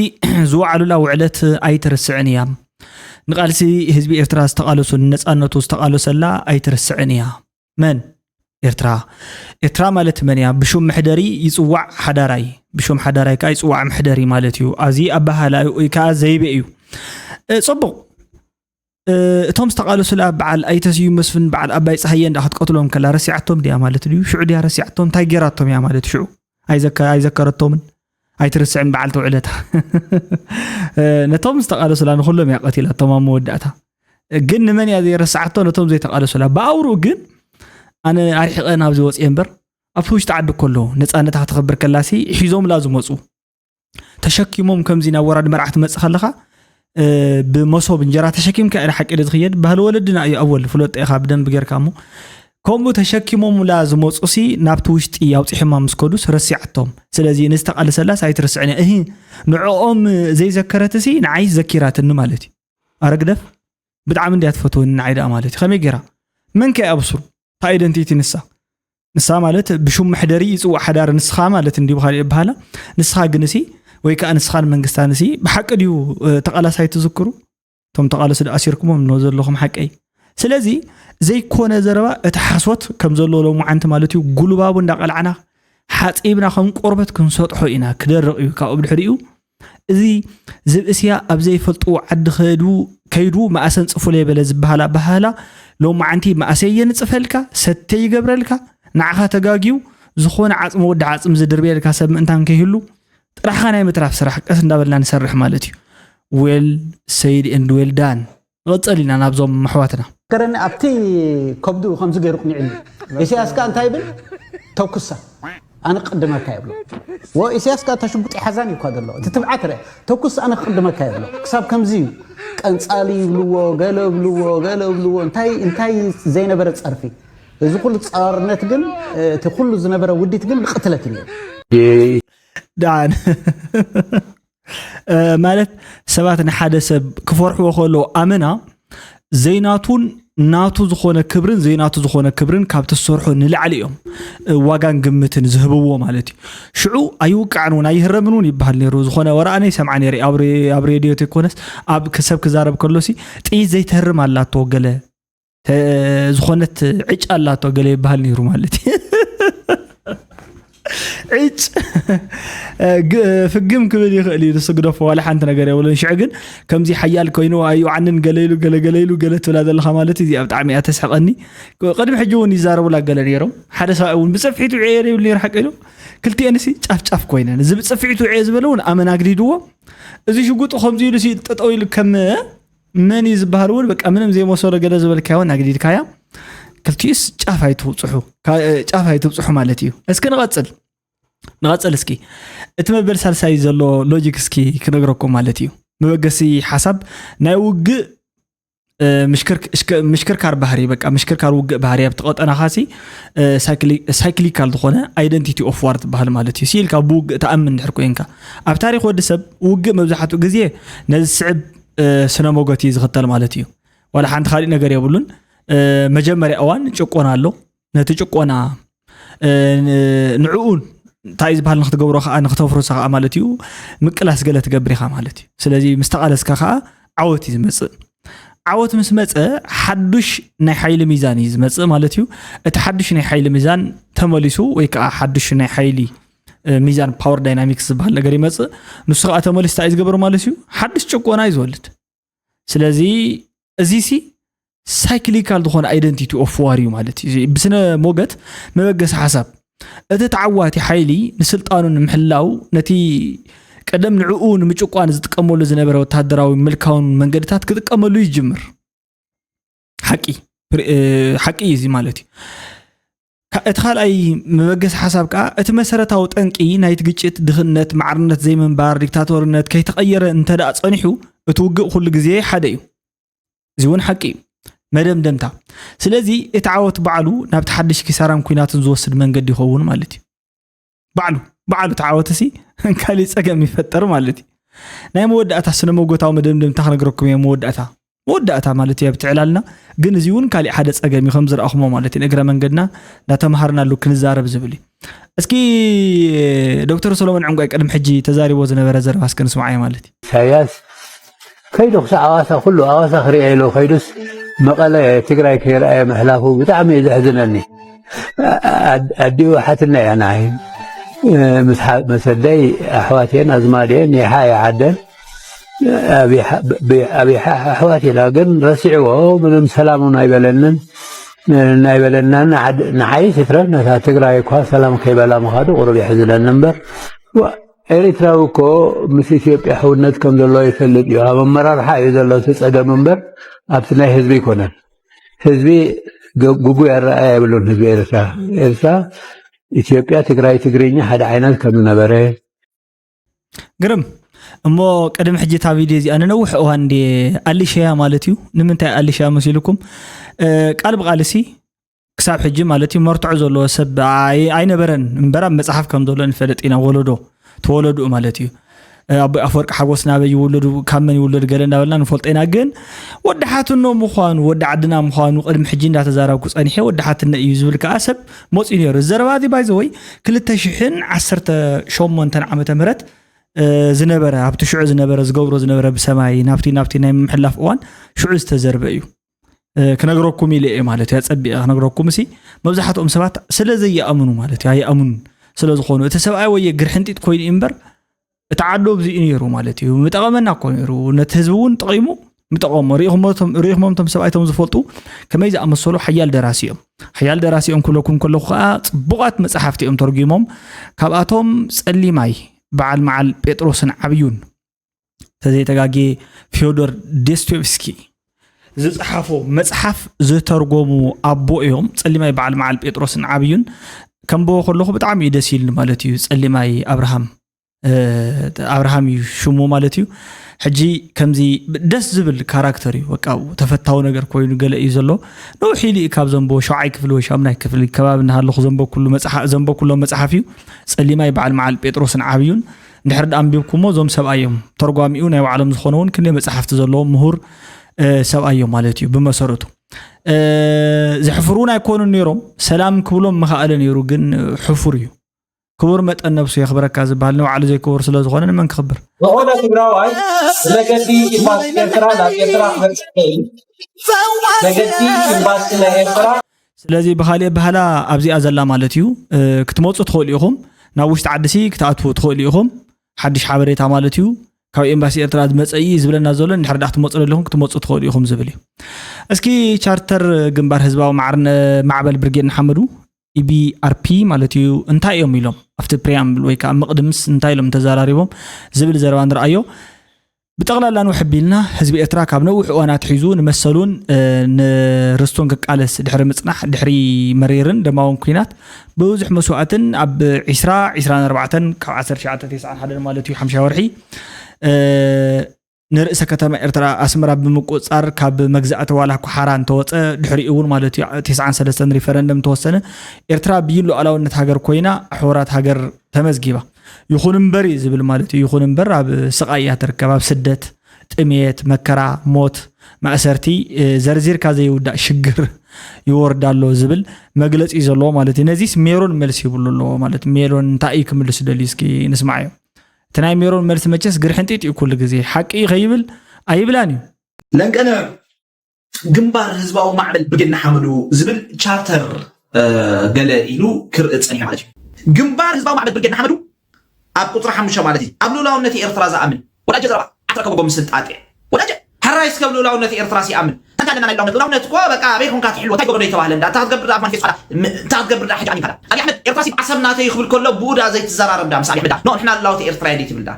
ዝወዓሉላ ውዕለት ኣይትርስዕን እያ። ንቃልሲ ህዝቢ ኤርትራ ዝተቃለሱ ንነጻነቱ ዝተቃለሰላ ኣይትርስዕን እያ። መን? ኤርትራ። ኤርትራ ማለት መን እያ? ብሹም መሕደሪ ይጽዋዕ ሓዳራይ፣ ብሹም ሓዳራይ ከኣ ይጽዋዕ መሕደሪ ማለት እዩ። ኣዚ ኣበሃህላ እዩ ወይ ከኣ ዘይቤ እዩ። እ፣ ጽቡቕ። እ፣ እቶም ዝተቃለሱላ በዓል ኣይተ ስዩም መስፍን፣ በዓል ኣባይ ጸሃየ እንዳ ክትቀትሎም ከላ ረሲዓቶም ድያ ማለት ድዩ? ሽዑ ድያ ረሲዓቶም? እንታይ ጌራቶም እያ ማለት ሽዑ? ኣይዘከ-፣ ኣይዘከረቶምን ኣይትርስዕን በዓልቲ ውዕለታ። እ፣ ነቶም ዝተቃለሱላ ንኹሎም እያ ቀቲላቶም ኣብ መወዳእታ። ግን ንመን እያ ዘይረስዓቶ? ነቶም ዘይተቃለሱላ። ብኣውርኡ ግን ኣነ ኣርሒቐ ናብዚ ወፅየ እምበር ኣብቲ ውሽጢ ዓዲ ከሎ ነፃነታ ክተኽብር ከላሲ ሒዞምላ ዝመፁ ተሸኪሞም ከምዚ ናብ ወራዲ መርዓ ትመፅእ ከለኻ እ፣ ብመሶብ እንጀራ ተሸኪምካ ኢለ ሓቂ ዶ ዝኽየድ ባህሊ ወለድና እዩ። ኣወል ፍለጦ ኢኻ ብደንብ ጌርካ እሞ ከምኡ ተሸኪሞምላ ዝመፁሲ ናብቲ ውሽጢ ኣውፂሖማ ምስ ከዱስ ረሲዓቶም። ስለዚ ንዝተቃለሰላስ ኣይትርስዕን እያ። እሂ ንዕኦም ዘይዘከረትሲ ንዓይስ ዘኪራትኒ ማለት እዩ። ኣረ ግደፍ ብጣዕሚ እንድያ ትፈትወኒ ንዓይ ደኣ ማለት እዩ። ከመይ ጌራ መን ከ ኣብስሩ እታ ኣይደንቲቲ ንሳ ንሳ ማለት ብሹም መሕደሪ ይጽዋዕ ሓዳር ንስኻ ማለት እንዲ ብኻሊእ ይበሃላ ንስኻ ግንሲ ወይ ከዓ ንስኻን መንግስታንሲ ብሓቂ ድዩ እ፣ ተቓላሳይ ትዝክሩ እቶም ተቓለሱ ዶ ኣሲርኩሞም ኖ ዘለኹም ሓቀይ ስለዚ ዘይኮነ ዘረባ እቲ ሓሶት ከም ዘሎ ሎምዓንቲ ማለት እዩ ጉልባቡ እንዳቐልዓና ሓፂብና ከም ቆርበት ክንሰጥሖ ኢና ክደርቕ እዩ ካብኡ ብድሕሪኡ እዚ ዝብእስያ ኣብ ዘይፈልጥዎ ዓዲ ከዱ ከይዱ መኣሰን ፅፉለይ በለ ዝበሃላ በሃላ ሎማዓንቲ መኣሰይ የንፅፈልካ ሰተይ ይገብረልካ ንዓኻ ተጋግዩ ዝኾነ ዓፅሚ ወዲ ዓፅሚ ዝድርብየልካ ሰብ ምእንታን ከይህሉ ጥራሕኻ ናይ ምትራፍ ስራሕ ቀስ እንዳበልና ንሰርሕ ማለት እዩ። Well said and well done። ንቐፀል ኢና ናብዞም ኣሕዋትና። ከረኒ ኣብቲ ከብዱ ከምዚ ገይሩ ቅኒዕሉ ኢሳያስ ከኣ እንታይ ይብል ተኩሳ ኣነ ክቅድመካ ይብሎ ወ ኢሳያስ ከኣ እታ ሽጉጥ ሓዛን እዩ እኳ ዘሎ እቲ ትብዓት ርአ ተኩስ ኣነ ክቅድመካ ይብሎ ክሳብ ከምዚ እዩ ቀንጻሊ ይብልዎ፣ ገለ ይብልዎ፣ ገለ ይብልዎ፣ እንታይ እንታይ ዘይነበረ ጸርፊ። እዚ ኩሉ ጸርነት ግን፣ እቲ ኩሉ ዝነበረ ውዲት ግን ንቅትለት እዩ። ደሓን ማለት ሰባት ንሓደ ሰብ ክፈርሕዎ ከለዉ ኣመና ዘይናቱን ናቱ ዝኾነ ክብርን ዘይናቱ ዝኾነ ክብርን ካብቲ ዝሰርሖ ንላዕሊ እዮም ዋጋን ግምትን ዝህብዎ ማለት እዩ። ሽዑ ኣይውቃዕን እውን ኣይህረምን እውን ይበሃል ነይሩ። ዝኾነ ወረኣነ ይሰምዓ ነይረ ኣብ ሬድዮ ተይኮነስ ኣብ ሰብ ክዛረብ ከሎሲ ጥይት ዘይትህርም ኣላቶ ገለ ዝኾነት ዕጭ ኣላቶ ገለ ይበሃል ነይሩ ማለት እዩ። ዕጭ ፍግም ክብል ይኽእል እዩ ንሱ ግደፎ ዋላ ሓንቲ ነገር የብሉን። ሽዑ ግን ከምዚ ሓያል ኮይኑ ኣይውዓንን ገለ ኢሉ ገለ ገለ ኢሉ ገለ ትብላ ዘለኻ ማለት እዩ። እዚኣ ብጣዕሚ እያ ተስሕቐኒ። ቅድሚ ሕጂ እውን ይዛረቡላ ገለ ነይሮም። ሓደ ሰብኣይ እውን ብጸፍሒቱ ዕየ ይብል ነይሩ ሓቂ ኢሉ። ክልቲኤንሲ ጫፍ ጫፍ ኮይነን እዚ ብጸፍሒቱ ዕየ ዝበለ እውን ኣመን ኣግዲድዎ። እዚ ሽጉጡ ከምዚ ኢሉ ሲ ጠጠው ኢሉ ከም መን እዩ ዝበሃል እውን በቃ ምንም ዘይመሰሎ ገለ ዝበልካዮ እውን ኣግዲድካያ። ክልቲኡስ ጫፍ ኣይትውፅሑ ጫፍ ኣይትብፅሑ ማለት እዩ። እስኪ ንቐፅል ንቐፅል እስኪ እቲ መበል ሳልሳይ ዘሎ ሎጂክ እስኪ ክነግረኩም ማለት እዩ። መበገሲ ሓሳብ ናይ ውግእ ምሽክርካር ባህሪ በቃ ምሽክርካር ውግእ ባህሪ ኣብቲ ቀጠናኻ ሲ ሳይክሊካል ዝኾነ identity of war ትበሃል ማለት እዩ። ሲኢልካ ብውግእ ተኣምን ድሕር ኮይንካ ኣብ ታሪክ ወዲ ሰብ ውግእ መብዛሕትኡ ግዜ ነዚ ስዕብ ስነ ሞገት እዩ ዝኽተል ማለት እዩ። ዋላ ሓንቲ ካሊእ ነገር የብሉን። መጀመርያ እዋን ጭቆና ኣሎ። ነቲ ጭቆና ንዕኡ እንታይ ዝበሃል ንክትገብሮ ከዓ ንክተፍርሶ ከዓ ማለት እዩ ምቅላስ ገለ ትገብር ኢኻ ማለት እዩ። ስለዚ ምስ ተቃለስካ ከዓ ዓወት እዩ ዝመፅእ። ዓወት ምስ መፀ ሓዱሽ ናይ ሓይሊ ሚዛን እዩ ዝመፅእ ማለት እዩ። እቲ ሓዱሽ ናይ ሓይሊ ሚዛን ተመሊሱ ወይ ከዓ ሓዱሽ ናይ ሓይሊ ሚዛን power dynamics ዝበሃል ነገር ይመፅእ። ንሱ ከዓ ተመሊሱ እንታይ እዩ ዝገብር ማለት እዩ ሓዱሽ ጭቆና እዩ ዝወልድ። ስለዚ እዚ ሲ ሳይክሊካል ዝኾነ identity of war እዩ ማለት እዩ። ብስነ ሞገት መበገሲ ሓሳብ እቲ ተዓዋቲ ሓይሊ ንስልጣኑ ንምሕላው ነቲ ቀደም ንዕኡ ንምጭቋን ዝጥቀመሉ ዝነበረ ወታደራዊ ምልካውን መንገድታት ክጥቀመሉ ይጅምር። ሓቂ ሓቂ እዩ እዚ ማለት እዩ። እቲ ካልኣይ መበገሲ ሓሳብ ከዓ እቲ መሰረታዊ ጠንቂ ናይቲ ግጭት ድኽነት፣ ማዕርነት ዘይምንባር፣ ዲክታቶርነት ከይተቐየረ እንተደኣ ፀኒሑ እቲ ውግእ ኩሉ ግዜ ሓደ እዩ። እዚ እውን ሓቂ እዩ። መደምደምታ ስለዚ እቲ ዓወት ባዕሉ ናብቲ ሓድሽ ኪሳራን ኩናትን ዝወስድ መንገዲ ይኸውን ማለት እዩ። ባዕሉ ባዕሉ ተዓወትሲ ካሊእ ፀገም ይፈጠር ማለት እዩ። ናይ መወዳእታ ስነ መጎታዊ መደምደምታ ክነግረኩም እየ። መወዳእታ መወዳእታ ማለት እዩ ኣብቲ ዕላልና ግን እዚ እውን ካሊእ ሓደ ፀገም እዩ ከም ዝረኣኹሞ ማለት እዩ። እግረ መንገድና እንዳተምሃርናሉ ክንዛረብ ዝብል እዩ። እስኪ ዶክተር ሰሎሞን ዕንቋይ ቅድሚ ሕጂ ተዛሪቦ ዝነበረ ዘረባ እስከ ንስማዓዮ ማለት እዩ። ኢሳያስ ከይዱ ክሳዕ ኣዋሳ ኩሉ ኣዋሳ ክሪኦ ኢሉ ከይዱስ መቐለ ትግራይ ከይረኣየ ምሕላፉ ብጣዕሚ እዩ ዘሕዝነኒ። ኣዲኡ ሓትና እያ ንዓይ ምስ መሰደይ ኣሕዋት እየን ኣዝማድ እየን ይሓ እየ ዓደን ኣብይሓ ኣሕዋት ኢና ግን ረሲዕዎ ምንም ሰላም እውን ኣይበለንን ኣይበለናን ንዓይ ሲትረፍ ነታ ትግራይ እኳ ሰላም ከይበላ ምኻዱ ቁሩብ የሕዝነኒ እምበር ኤሪትራዊ እኮ ምስ ኢትዮጵያ ሕውነት ከም ዘለዎ ይፈልጥ እዩ ኣብ ኣመራርሓ እዩ ዘሎ እቲ ፀገም እምበር ኣብቲ ናይ ህዝቢ ኣይኮነን ህዝቢ ግጉይ ኣረኣያ የብሉን ህዝቢ ኤርትራ ኤርትራ ኢትዮጵያ ትግራይ ትግርኛ ሓደ ዓይነት ከም ዝነበረ ግርም እሞ ቅድሚ ሕጂ እታ ቪድዮ እዚኣ ንነውሕ እዋን እንዴ ኣሊሸያ ማለት እዩ ንምንታይ ኣሊሸያ መሲልኩም ቃል ብቃል ሲ ክሳብ ሕጂ ማለት እዩ መርትዖ ዘለዎ ሰብ ኣይነበረን እምበር ኣብ መፅሓፍ ከም ዘሎ ንፈልጥ ኢና ወለዶ ተወለድኡ ማለት እዩ ኣቦይ ኣፈወርቂ ሓጎስ ናበይ ይውለዱ ካብ መን ይውለዱ ገለ እንዳበልና ንፈልጦ ኢና ግን ወዲ ሓትኖ ምዃኑ ወዲ ዓድና ምዃኑ ቅድሚ ሕጂ እንዳተዛረብኩ ፀኒሐ ወዲ ሓትነ እዩ ዝብል ከዓ ሰብ መፅኡ ነይሩ ዘረባ እዚ ባይዘወይ ክልተ ሽሕን ዓሰርተ ሸሞንተን ዓመተ ምህረት ዝነበረ ኣብቲ ሽዑ ዝነበረ ዝገብሮ ዝነበረ ብሰማይ ናብቲ ናብቲ ናይ ምሕላፍ እዋን ሽዑ ዝተዘርበ እዩ ክነግረኩም ኢለ እየ ማለት እዩ ኣፀቢቐ ክነግረኩም ሲ መብዛሕትኦም ሰባት ስለ ዘይኣምኑ ማለት እዩ ኣይኣምኑን ስለ ዝኾኑ እቲ ሰብኣይ ወየ ግርሕንጢጥ ኮይኑ እዩ እምበር እቲ ዓዶ ኣብዚኡ ነይሩ ማለት እዩ ምጠቐመና እኮ ነይሩ ነቲ ህዝቢ እውን ጠቒሙ ምጠቐሞ ሪኢኹሞም ቶም ሰብኣይ ቶም ዝፈልጡ ከመይ ዝኣመሰሉ ሓያል ደራሲ እዮም ሓያል ደራሲ እዮም ክብለኩም ከለኹ ከዓ ፅቡቓት መፅሓፍቲ እዮም ተርጉሞም ካብኣቶም ፀሊማይ በዓል መዓል ጴጥሮስን ዓብዩን ተዘይተጋጌ ፊዮዶር ዶስቶቭስኪ ዝፀሓፎ መፅሓፍ ዝተርጎሙ ኣቦ እዮም ፀሊማይ በዓል መዓል ጴጥሮስን ዓብዩን ከምበቦ ከለኹ ብጣዕሚ እዩ ደስ ኢልኒ ማለት እዩ ፀሊማይ ኣብርሃም ኣብርሃም እዩ ሽሙ ማለት እዩ። ሕጂ ከምዚ ደስ ዝብል ካራክተር እዩ። በቃ ተፈታዊ ነገር ኮይኑ ገለ እዩ ዘሎ። ነውሕ ኢሉ እዩ ካብ ዘንብቦ፣ ሸውዓይ ክፍሊ ወይ ሻምናይ ክፍሊ ከባቢ እናሃለኹ ዘንበኩሉ መጽሓ-፣ ዘንበኩሎም መጽሓፍ እዩ። ጸሊማይ በዓል መዓል ጴጥሮስን ዓብዩን። እንድሕር ደኣ ኣንቢብኩሞ፣ እዞም ሰብኣይ እዮም። ተርጓሚኡ ናይ ባዕሎም ዝኾነ እውን ክንደይ መጽሓፍቲ ዘለዎ ምሁር፣ እ፣ ሰብኣይ እዮም ማለት እዩ ብመሰረቱ። እ፣ ዘሕፍር እውን ኣይኮኑን ነይሮም። ሰላም ክብሎም ምኸኣለ ነይሩ፣ ግን ሕፉር እዩ። ክቡር መጠን ነብሱ የኽብረካ ዝበሃል ንባዕሉ ዘይክቡር ስለ ዝኾነ ንመን ክኽብር? ዝኾነ ትግራዋይ ብመገዲ ኤምባሲ ኤርትራ ናብ ኤርትራ ክመጽእ ይኽእል። መገዲ ኤምባሲ ናይ ኤርትራ ስለዚ ብኻልእ ኣበሃህላ ኣብዚኣ ዘላ ማለት እዩ። እ፣ ክትመጹ ትኽእሉ ኢኹም። ናብ ውሽጢ ዓዲሲ ክትኣትዉ ትኽእሉ ኢኹም። ሓድሽ ሓበሬታ ማለት እዩ። ካብ ኤምባሲ ኤርትራ ዝመጸ እዩ ዝብለና ዘሎ። እንድሕር ደኣ ክትመጹ ደለኹም ክትመጹ ትኽእሉ ኢኹም ዝብል እዩ። እስኪ ቻርተር ግንባር ህዝባዊ ማዕርነ-፣ ማዕበል ብርጌድ ንሓመዱ፣ ኢቢኣርፒ ማለት እዩ፣ እንታይ እዮም ኢሎም? ኣብቲ ፕሪያምብል ወይ ከዓ መቕድምስ እንታይ ኢሎም ተዘራሪቦም ዝብል ዘረባ ንረኣዮ። ብጠቕላላ ንውሕ ኣቢልና ህዝቢ ኤርትራ ካብ ነዊሕ እዋን ኣትሒዙ ንመሰሉን፣ እ፣ ንርስቱን ክቃለስ ድሕሪ ምጽናሕ፣ ድሕሪ መሪርን ደማውን ኲናት ብብዙሕ መስዋእትን ኣብ ዒስራ፣ ዒስራን ኣርባዕተን ካብ ዓሰርተ ትሽዓተ ተስዓን ሓደን ማለት እዩ፣ ሓምሻይ ወርሒ፣ እ፣ ንርእሰ ከተማ ኤርትራ ኣስመራ ብምቁጽጻር ካብ መግዛእቲ ዋላ እኳ ሓራ እንተወጸ፣ ድሕሪኡ እውን ማለት እዩ፣ ተስዓን ሰለስተን ሪፈረንደም እንተወሰነ፣ ኤርትራ ብይን ሉዓላውነት ሃገር ኮይና፣ ሕቡራት ሃገር ተመዝጊባ። ይኹን እምበር እዩ ዝብል ማለት እዩ። ይኹን እምበር ኣብ ስቓይ እያ ትርከብ። ኣብ ስደት፣ ጥሜት፣ መከራ፣ ሞት፣ ማእሰርቲ፣ እ፣ ዘርዚርካ ዘይውዳእ ሽግር ይወርዳ ኣሎ ዝብል መግለጺ እዩ ዘለዎ ማለት እዩ። ነዚስ ሜሮን መልሲ ይብሉ ኣለዎ ማለት፣ ሜሮን እንታይ እዩ ክምልስ ደልዩ? እስኪ ንስማዓዮ። እቲ ናይ ሜሮን መልሲ መቸስ ግርሕንጢጥ እዩ፣ ኩሉ ግዜ ሓቂ እዩ ከይብል ኣይብላን እዩ። ለንቀነ ግንባር ህዝባዊ ማዕበል ብርጌድ ንሓመዱ ዝብል ቻርተር፣ እ፣ ገለ ኢሉ ክርኢ ጸኒሑ ማለት እዩ። ግንባር ህዝባዊ ማዕበል ብርጌድ ንሓመዱ ኣብ ቁጽሪ ሓሙሽተ ማለት እዩ። ኣብ ልኡላውነት ኤርትራ ዝኣምን ወዳጀ ዘረባ ኣትረከቦ ጎምስን ጣጤ ወዳጀ ሕራይ እስከ ኣብ ልኡላውነት ኤርትራ ሲኣምን እንታይ ኣለና ናይ ልኡላውነት? ልኡላውነት እኮ በቃ ኣበይ ኮንካ ትሕልዎ እንታይ ገብሮ ይተባህለ እንዳ እንታይ ክትገብር ደኣ ኣድማንፌስ ቃላ እንታይ ክትገብር ደኣ ሕጂ ኣሚንካ ደኣ ኣብይ ኣሕመድ ኤርትራ ሲ ዓሰብ ናተይ ክብል ከሎ ብኡ ደኣ ዘይትዘራረብ ደኣ ምስ ኣብይ ኣሕመድ ደኣ ኖ ንሕና ልኡላውነት ኤርትራ እየ ደይ ትብል ደኣ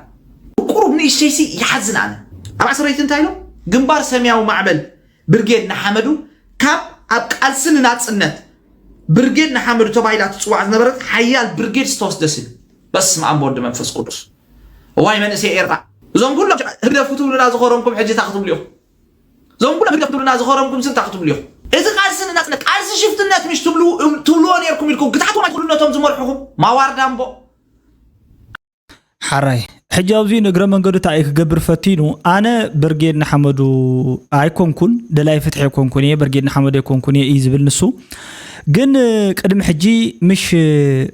ቁሩብ ንእሽተይሲ ይሓዝን ኣነ። ኣብ ዓሰርተ እንታይ ኢሎም ግንባር ሰማያዊ ማዕበል ብርጌድ ንሓመዱ ካብ ኣብ ቃልሲ ንናጽነት ብርጌድ ንሓመዱ ተባሂላ ትጽዋዕ ዝነበረት ሓያል ብርጌድ ዝተወስደ ስም። በስመ ኣብ ወወልድ መንፈስ ቅዱስ። እዋይ መንእሰይ ኤርትራ እዞም ኩሎም ህግደፍ ክትብሉና ዝኸረምኩም ሕጂ እንታይ ክትብሉ ኢኹም? እዞም ኩሎም ህግደፍ ክትብሉና ዝኸረምኩም ስም እንታይ ክትብሉ ኢኹም? እዚ ቃልሲ ንናጽነት ቃልሲ ሽፍትነት ምሽ ትብሉ ትብልዎ ነርኩም ኢልኩም ግታሕቶም ኣይትኽእሉ ነቶም ዝመርሕኹም ማዋርዳ እምቦ። ሓራይ ሕጂ ኣብዚ ንእግረ መንገዱ እንታይ እዩ ክገብር ፈቲኑ? ኣነ ብርጌድ ንሓመዱ ኣይኮንኩን፣ ደላይ ፍትሒ ኣይኮንኩን እየ፣ ብርጌድ ንሓመዱ ኣይኮንኩን እየ እዩ ዝብል ንሱ። ግን ቅድሚ ሕጂ ምሽ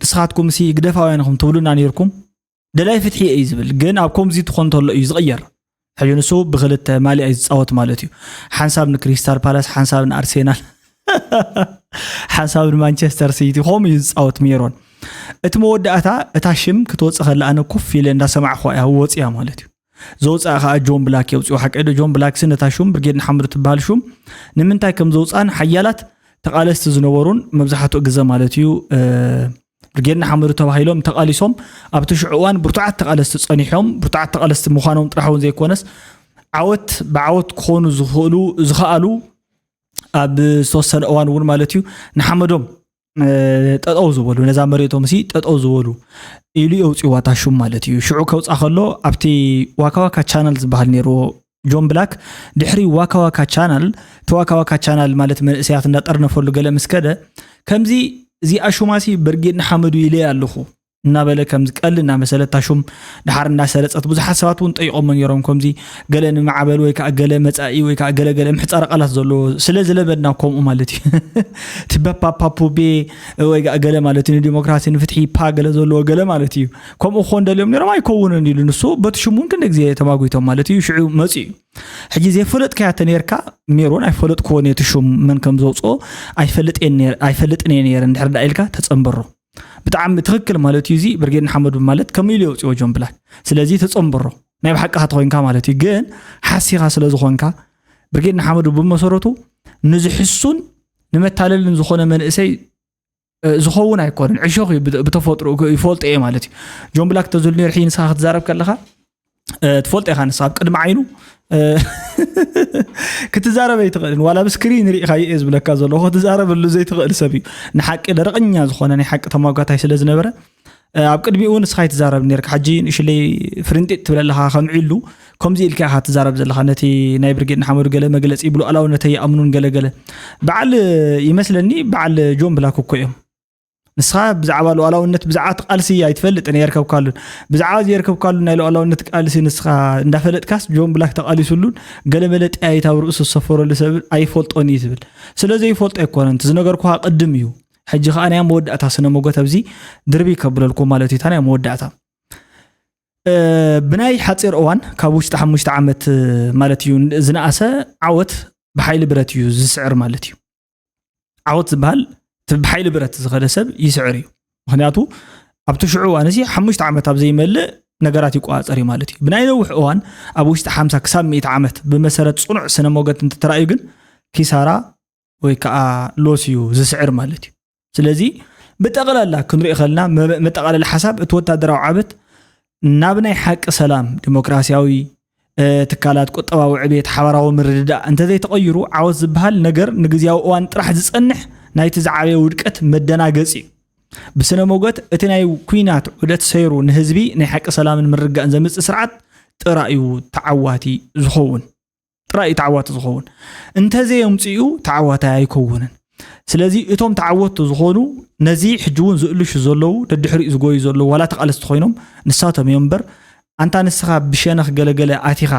ንስኻትኩም ሲ ግደፋውያን ኢኹም ትብሉና ነይርኩም፣ ደላይ ፍትሒ እየ እዩ ዝብል። ግን ኣብ ኮምዚ ትኾን ተሎ እዩ ዝቕየር። ሕጂ ንሱ ብክልተ ማልያ እዩ ዝፃወት ማለት እዩ። ሓንሳብ ንክሪስታል ፓላስ፣ ሓንሳብ ንኣርሴናል፣ ሓንሳብ ንማንቸስተር ሲቲ፣ ከምኡ እዩ ዝፃወት ሜሮን። እቲ መወዳእታ እታ ሽም ክትወፅእ ከላ ኣነ ኮፍ ኢለ እንዳሰማዕኹዋ እያ ወፂያ ማለት እዩ። ዘውፅኣ ከዓ ጆን ብላክ የውፅኡ። ሓቀ ዶ ጆን ብላክ ሲ ነታ ሹም ብርጌድ ንሓመዱ ትበሃል ሹም ንምንታይ ከም ዘውፅኣን ሓያላት ተቓለስቲ ዝነበሩን መብዛሕትኡ ግዘ ማለት እዩ፣ እ፣ ብርጌድ ንሓመዱ ተባሂሎም ተቓሊሶም ኣብቲ ሽዑ እዋን ብርቱዓት ተቓለስቲ ጸኒሖም፣ ብርቱዓት ተቓለስቲ ምዃኖም ጥራሕ እውን ዘይኮነስ ዓወት ብዓወት ክኾኑ ዝኽእሉ፣ ዝኸኣሉ ኣብ ዝተወሰነ እዋን እውን ማለት እዩ ንሓመዶም፣ እ፣ ጠጠው ዝበሉ፣ ነዛ መሬቶም ሲ ጠጠው ዝበሉ ኢሉ የውፅዋ እታ ሹም ማለት እዩ። ሽዑ ከውፃ ከሎ ኣብቲ ዋካ ዋካ ቻነል ዝበሃል ነይርዎ ጆን ብላክ ድሕሪ ዋካ ዋካ ቻናል፣ እቲ ዋካ ዋካ ቻናል ማለት መንእሰያት እንዳጠርነፈሉ ገለ ምስ ከደ፣ ከምዚ እዚኣ ሹማሲ ብርጌድ ንሓመዱ ኢለ ኣለኹ እናበለ ከምዚ ቀልድ እናመሰለ እታ ሹም ድሓር እናሰረጸት ብዙሓት ሰባት እውን ጠይቆሞ ነይሮም። ከምዚ ገለ ንማዕበል ወይ ከዓ ገለ መጻኢ ወይ ከዓ ገለ ገለ ምሕጻረ ቃላት ዘለዎ ስለ ዝለመድና ከምኡ ማለት እዩ። እቲ በፓፓፑቤ ወይ ከዓ ገለ ማለት እዩ ንዲሞክራሲ ንፍትሒ ፓ ገለ ዘለዎ ገለ ማለት እዩ። ከምኡ ክኾን ደልዮም ነይሮም ኣይከውንን ኢሉ ንሱ በቲ ሽሙ እውን ክንደ ግዜ ተማጒቶም ማለት እዩ። ሽዑ መጺኡ እዩ። ሕጂ ዘይፈለጥካያ ተነይርካ ሜሮን ኣይፈለጥክዎን እየ እቲ ሹም መን ከም ዘውፅኦ ኣይፈልጥን እየ ነይረ እንድሕር ዳ ኢልካ ተፀንበሮ። ብጣዕሚ ትኽክል ማለት እዩ። እዚ ብርጌድ ንሓመዱ ማለት ከምኡ ኢሉ የውፅኦ ጆን ብላክ። ስለዚ ተፀንበሮ ናይ ብሓቅኻ ተኾይንካ ማለት እዩ። ግን ሓሲኻ ስለ ዝኾንካ ብርጌድ ንሓመዱ ብመሰረቱ ንዝሕሱን ንመታለልን ዝኾነ መንእሰይ እ፣ ዝኸውን ኣይኮነን። ዕሾኽ እዩ ብተ-፣ ብተፈጥሮ ግ-፣ ይፈልጦ እየ ማለት እዩ። ጆን ብላክ ተዝህሉ ነይሩ፣ ሕጂ ንስኻ ክትዛረብ ከለኻ፣ እ፣ ትፈልጦ ኢኻ፣ ንስኻ ኣብ ቅድሚ ዓይኑ፣ እ፣ ክትዛረብ ኣይትኽእልን። ዋላ ኣብ ስክሪን ርኢኻዮ እየ ዝብለካ ዘለኹ፣ ክትዛረበሉ ዘይትኽእል ሰብ እዩ። ንሓቂ ደረቐኛ ዝኾነ ናይ ሓቂ ተሟጋታይ ስለ ዝነበረ፣ ኣብ ቅድሚኡ ንስኻ ይትዛረብ ነርካ። ሕጂ ንእሽለይ ፍርንጢጥ ትብል ኣለኻ፣ ከም ዒሉ ከምዚ ኢልካ ኢኻ ትዛረብ ዘለኻ። ነቲ ናይ ብርጌድ ንሓመዱ ገለ መግለጺ ብሉኣላውነት ኣይኣምኑን ገለ ገለ። በዓል ይመስለኒ በዓል ጆን ብላክ እኮ እዮም። ንስኻ ብዛዕባ ሉኣላውነት ብዛዕባ እቲ ቃልሲ ኣይትፈልጥን የርከብካሉን። ብዛዕባ እዚ የርከብካሉን ናይ ሉኣላውነት ቃልሲ ንስኻ እንዳፈለጥካስ ጆን ብላክ ተቃሊሱሉን ገለ መለ ጠያይት ኣብ ርእሱ ዝሰፈረሉ ሰብ ኣይፈልጦን እዩ ትብል። ስለ ዘይፈልጦ ኣይኮነን፣ እቲ ዝነገርኩኻ ቅድም እዩ። ሕጂ ከኣ ናይ መወዳእታ ስነ ሞገት ኣብዚ ድርቢ ከብለልኩም ማለት እዩ። እታ ናይ መወዳእታ ብናይ ሓፂር እዋን ካብ ውሽጢ ሓሙሽተ ዓመት ማለት እዩ ዝነኣሰ ዓወት ብሓይሊ ብረት እዩ ዝስዕር ማለት እዩ። ዓወት ዝበሃል እቲ ብሓይሊ ብረት ዝኸደ ሰብ ይስዕር እዩ። ምክንያቱ ኣብቲ ሽዑ እዋን እዚ ሓሙሽተ ዓመት ኣብ ዘይመልእ ነገራት ይቆፃፀር እዩ ማለት እዩ። ብናይ ነዊሕ እዋን ኣብ ውሽጢ ሓምሳ ክሳብ ሚእቲ ዓመት ብመሰረት ፅኑዕ ስነ ሞገት እንትተራእዩ ግን ኪሳራ ወይ ከዓ ሎስ እዩ ዝስዕር ማለት እዩ። ስለዚ ብጠቕላላ ክንሪኦ ከለና መጠቓለሊ ሓሳብ እቲ ወታደራዊ ዓበት ናብ ናይ ሓቂ ሰላም ዲሞክራሲያዊ ትካላት ቁጠባዊ ዕቤት ሓባራዊ ምርድዳእ እንተዘይተቐይሩ ዓወት ዝበሃል ነገር ንግዝያዊ እዋን ጥራሕ ዝፀንሕ ናይቲ ዝዓበየ ውድቀት መደናገፂ እዩ። ብስነ ሞገት እቲ ናይ ኩናት ዑደት ሰይሩ ንህዝቢ ናይ ሓቂ ሰላምን ምርግጋእን ዘምፅእ ስርዓት ጥራይ እዩ ተዓዋቲ ዝኸውን። ጥራይ እዩ ተዓዋቲ ዝኸውን። እንተዘየምፅኡ ተዓዋታይ ኣይከውንን። ስለዚ እቶም ተዓወቱ ዝኾኑ ነዚ ሕጂ እውን ዝእልሹ ዘለዉ ደድሕሪኡ ዝጎዩ ዘለዉ ዋላ ተቃለስቲ ኮይኖም ንሳቶም እዮም እምበር ኣንታ ንስኻ ብሸነኽ ገለገለ ኣቲኻ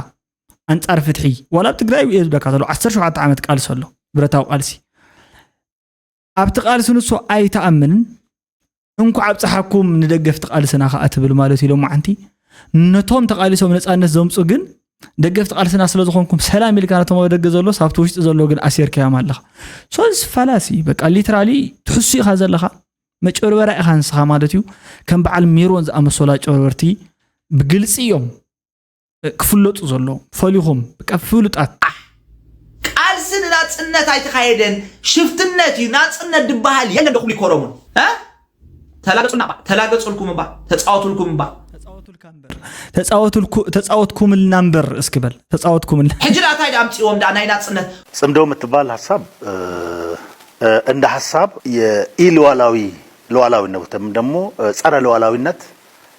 ኣንጻር ፍትሒ ዋላ ኣብ ትግራይ እየ ዝብለካ ዘሎ ዓሰርተ ሸውዓተ ዓመት ቃልሲ ኣሎ ብረታዊ ቃልሲ ኣብቲ ቃልሲ ንሱ ኣይተኣምንን እንኳዕ ኣብፀሓኩም ንደገፍቲ ቃልስና ከዓ ትብል ማለት ኢሎም መዓንቲ ነቶም ተቃሊሶም ነፃነት ዘምፁ ግን ደገፍቲ ቃልስና ስለ ዝኾንኩም ሰላም ኢልካ ነቶም ኣብ ደገ ዘሎ ሳብቲ ውሽጢ ዘሎ ግን ኣሲርካዮም ኣለኻ ሶስ ፋላሲ በቃ ሊትራሊ ትሕሱ ኢኻ ዘለኻ መጭበርበራ ኢኻ ንስኻ ማለት እዩ ከም በዓል ሜሮን ዝኣመሰሉ ኣጭበርበርቲ ብግልፂ እዮም ክፍለጡ ዘለዎም ፈሊኹም በቃ ፍሉጣት ቃልሲ ንናፅነት ኣይተኻየደን ሽፍትነት እዩ ናፅነት ድበሃል የለን ዶ ክብሉ ይኮረሙን ተላገፁና እባ ተላገፁልኩም እባ ተፃወቱልኩም እባ ተፃወትኩምልና እምበር እስኪ በል ተፃወትኩምልና ሕጂ ዳ እንታይ ኣምፅዎም ዳ ናይ ናፅነት ፅምዶ የምትባል ሀሳብ እንደ ሀሳብ የኢሉዓላዊ ሉዓላዊነት ወይም ደግሞ ጸረ ሉዓላዊነት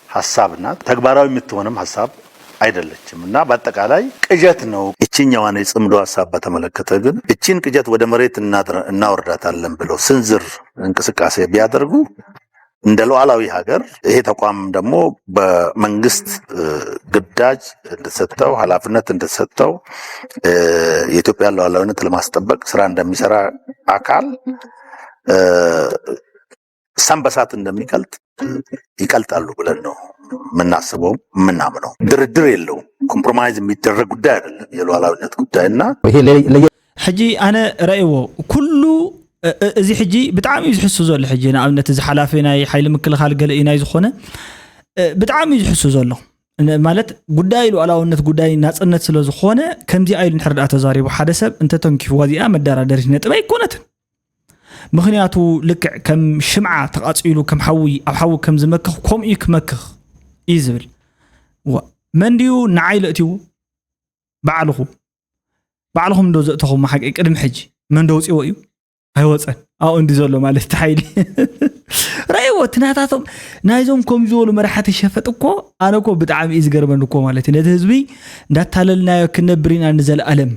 ሀሳብ ናት። ተግባራዊ የምትሆንም ሀሳብ አይደለችም እና በአጠቃላይ ቅጀት ነው። ይችኛዋን የጽምዶ ሀሳብ በተመለከተ ግን እቺን ቅጀት ወደ መሬት እናወርዳታለን ብለው ስንዝር እንቅስቃሴ ቢያደርጉ እንደ ሉዓላዊ ሀገር ይሄ ተቋም ደግሞ በመንግስት ግዳጅ እንድትሰጠው ሀላፊነት እንድትሰጠው የኢትዮጵያን ሉዓላዊነት ለማስጠበቅ ስራ እንደሚሰራ አካል እሳት በሳት እንደሚቀልጥ ይቀልጣሉ ብለን ነው የምናስበው የምናምነው። ድርድር የለውም። ኮምፕሮማይዝ የሚደረግ ጉዳይ አይደለም የሉዓላዊነት ጉዳይ እና ይሄ ሕጂ ኣነ ረእይዎ ኩሉ እዚ ሕጂ ብጣዕሚ እዩ ዝሕሱ ዘሎ ሕጂ ንኣብነት እዚ ሓላፊ ናይ ሓይሊ ምክልኻል ገለ እዩ ናይ ዝኾነ ብጣዕሚ እዩ ዝሕሱ ዘሎ ማለት ጉዳይ ሉዓላውነት ጉዳይ ናፅነት ስለ ዝኾነ ከምዚኣ ኢሉ ንሕርዳእ ተዛሪቡ ሓደ ሰብ እንተተንኪፍዋ እዚኣ መደራደሪት ነጥብ ኣይኮነትን ምኽንያቱ ልክዕ ከም ሽምዓ ተቓፂሉ ከም ሓዊ ኣብ ሓዊ ከም ዝመክኽ ከምኡ እዩ ክመክኽ እዩ ዝብል ዋ መን ድዩ ንዓይ ለእትይዎ ባዕልኹ ባዕልኹም እንዶ ዘእተኹሞ ሓቂ ቅድሚ ሕጂ መን ዶ ኣውፅዎ እዩ ኣይወፀን ኣብኡ እንዲ ዘሎ ማለት እቲ ሓይሊ ረእይዎ እቲ ናታቶም ናይዞም ከም ዝበሉ መራሕቲ ሸፈጥ እኮ ኣነ እኮ ብጣዕሚ እዩ ዝገርመኒ እኮ ማለት እዩ ነቲ ህዝቢ እንዳታለልናዮ ክነብር ኢና ንዘለኣለም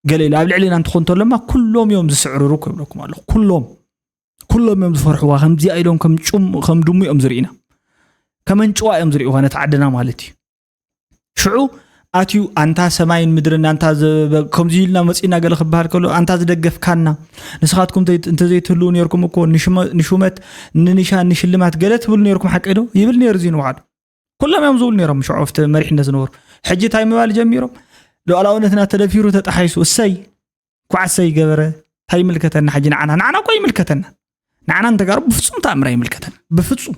ገለ ኢሉ ኣብ ልዕሊና እንትኾን እንተሎማ ኩሎም እዮም ዝስዕርሩ እኮ ይብለኩም ኣለኹ ኩሎም ኩሎም እዮም ዝፈርሕዋ ከምዚኣ ኢሎም ከም ጩም ከም ድሙ እዮም ዝርእና ከመንጭዋ እዮም ዝርእዋ ነቲ ዓድና ማለት እዩ ሽዑ ኣትዩ ኣንታ ሰማይን ምድርን ኣንታ ከምዚ ኢልና መፂና ገለ ክበሃል ከሎ ኣንታ ዝደገፍካና ንስኻትኩም እንተዘይትህልው ነርኩም እኮ ንሹመት ንኒሻ ንሽልማት ገለ ትብሉ ነርኩም ሓቀይ ዶ ይብል ነይሩ እዚ ንባዕሉ ኩሎም እዮም ዝብሉ ነይሮም ሽዑ ኣብቲ መሪሕነት ዝነበሩ ሕጂ እንታይ ምባል ጀሚሮም ሉዓላውነትና ተደፊሩ ተጣሓይሱ እሰይ ኳዕሰ ይገበረ እንታይ ይምልከተና ሕጂ ንዓና ንዓና እኮ ይምልከተና ንዓና ንተጋሩ ብፍፁም ተኣምር ኣይምልከተና ብፍፁም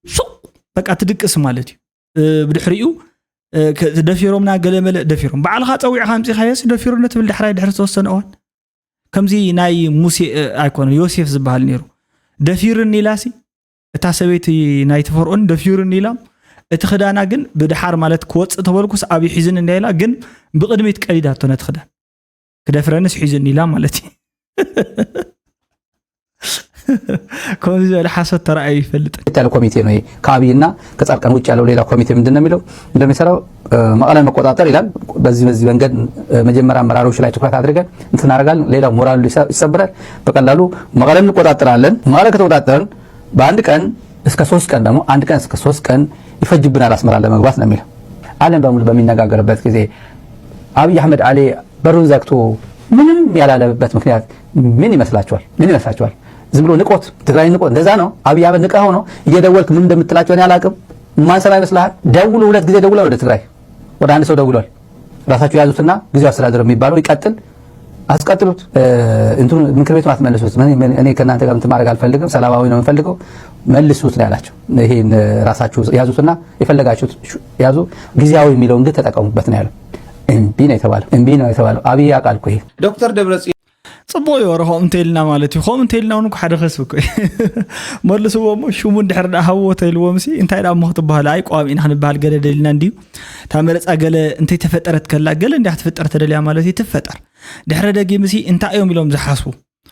ሱቅ በቃ ትድቅስ ማለት እዩ ብድሕሪኡ ደፊሮምና ገለ መለ ደፊሮም ባዕልኻ ፀዊዕኻ ኣምፂኻዮስ ደፊሩና ትብል ዳሕራይ ድሕሪ ዝተወሰነ እዋን ከምዚ ናይ ሙሴ ኣይኮነን ዮሴፍ ዝበሃል ነይሩ ደፊርኒ ኢላሲ እታ ሰበይቲ ናይቲ ፈርኦን ደፊሩኒ ኢላ እቲ ክዳና ግን ብድሓር ማለት ክወፅእ ተበልኩስ ኣብዩ ሒዝኒ እንዳ ኢላ ግን ብቅድሚት ቀዲዳቶ ነቲ ክዳን ክደፍረንስ ሒዝኒ ኢላ ማለት እዩ ከምዚ ዝበለ ሓሶት ተራእዩ ይፈልጥ። ያለ ኮሚቴ ነው ይሄ። ከአብይና ከጻድቃን ውጭ ያለው ሌላ ኮሚቴ ምንድን ነው የሚለው? እንደሚሰራው መቀለን መቆጣጠር ይላል። በዚህ በዚህ መንገድ መጀመሪያ አመራሮች ላይ ትኩረት አድርገን እንትን እናደርጋለን። ሌላው ሞራሉ ይሰብራል። በቀላሉ መቀለን እንቆጣጠራለን። መቀለን ከተቆጣጠርን በአንድ ቀን እስከ ሶስት ቀን ደግሞ አንድ ቀን እስከ ሶስት ቀን ይፈጅብናል አስመራ ለመግባት ነው የሚለው። ዓለም በሙሉ በሚነጋገርበት ጊዜ አብይ አህመድ አሊ በሩን ዘግቶ ምንም ያላለበት ምክንያት ምን ይመስላችኋል? ምን ይመስላችኋል? ዝም ብሎ ንቆት፣ ትግራይ ንቆት፣ እንደዛ ነው። አብይ አህመድ ንቀኸው ነው እየደወልክ ምን እንደምትላቸው እኔ አላውቅም። ማን ሰማ ይመስልሃል? ደውሎ ሁለት ጊዜ ደውሏል ወደ ትግራይ፣ ወደ አንድ ሰው ደውሏል። ራሳችሁ ያዙትና ጊዜው አስተዳደር የሚባለው ይቀጥል፣ አስቀጥሉት። እንትኑ ምክር ቤቱን አትመልሱት። እኔ ከእናንተ ጋር እንትን ማድረግ አልፈልግም፣ ሰላማዊ ነው የምፈልገው፣ መልሱት ነው ያላቸው። ይሄን ራሳችሁ ያዙትና የፈለጋችሁት ያዙ፣ ጊዜያዊ የሚለውን ግን ተጠቀሙበት ነው ያለው። እምቢ ነው የተባለው፣ እምቢ ነው የተባለው። አብይ ያውቃል እኮ ይሄ። ዶክተር ደብረጽዮን ጽቡቅ እዩ። ኧረ ከምኡ እንተኢልና ማለት እዩ። ከምኡ እንተኢልና እውን እኮ ሓደ ከስብ እኮ እዩ። መልስዎ እሞ ሽሙ እንድሕር ደኣ ሃብዎ ተኢልዎም ሲ እንታይ ደኣ እሞ ክትበሃሉ? ኣይ ቀዋሚ ኢና ክንበሃል ገለ ደሊና እንድዩ። እታ መረጻ ገለ እንተይተፈጠረት ከላ ገለ እንድያ ክትፍጠር ተደልያ ማለት እዩ ትፈጠር። ድሕሪ ደጊም ሲ እንታይ እዮም ኢሎም ዝሓስቡ?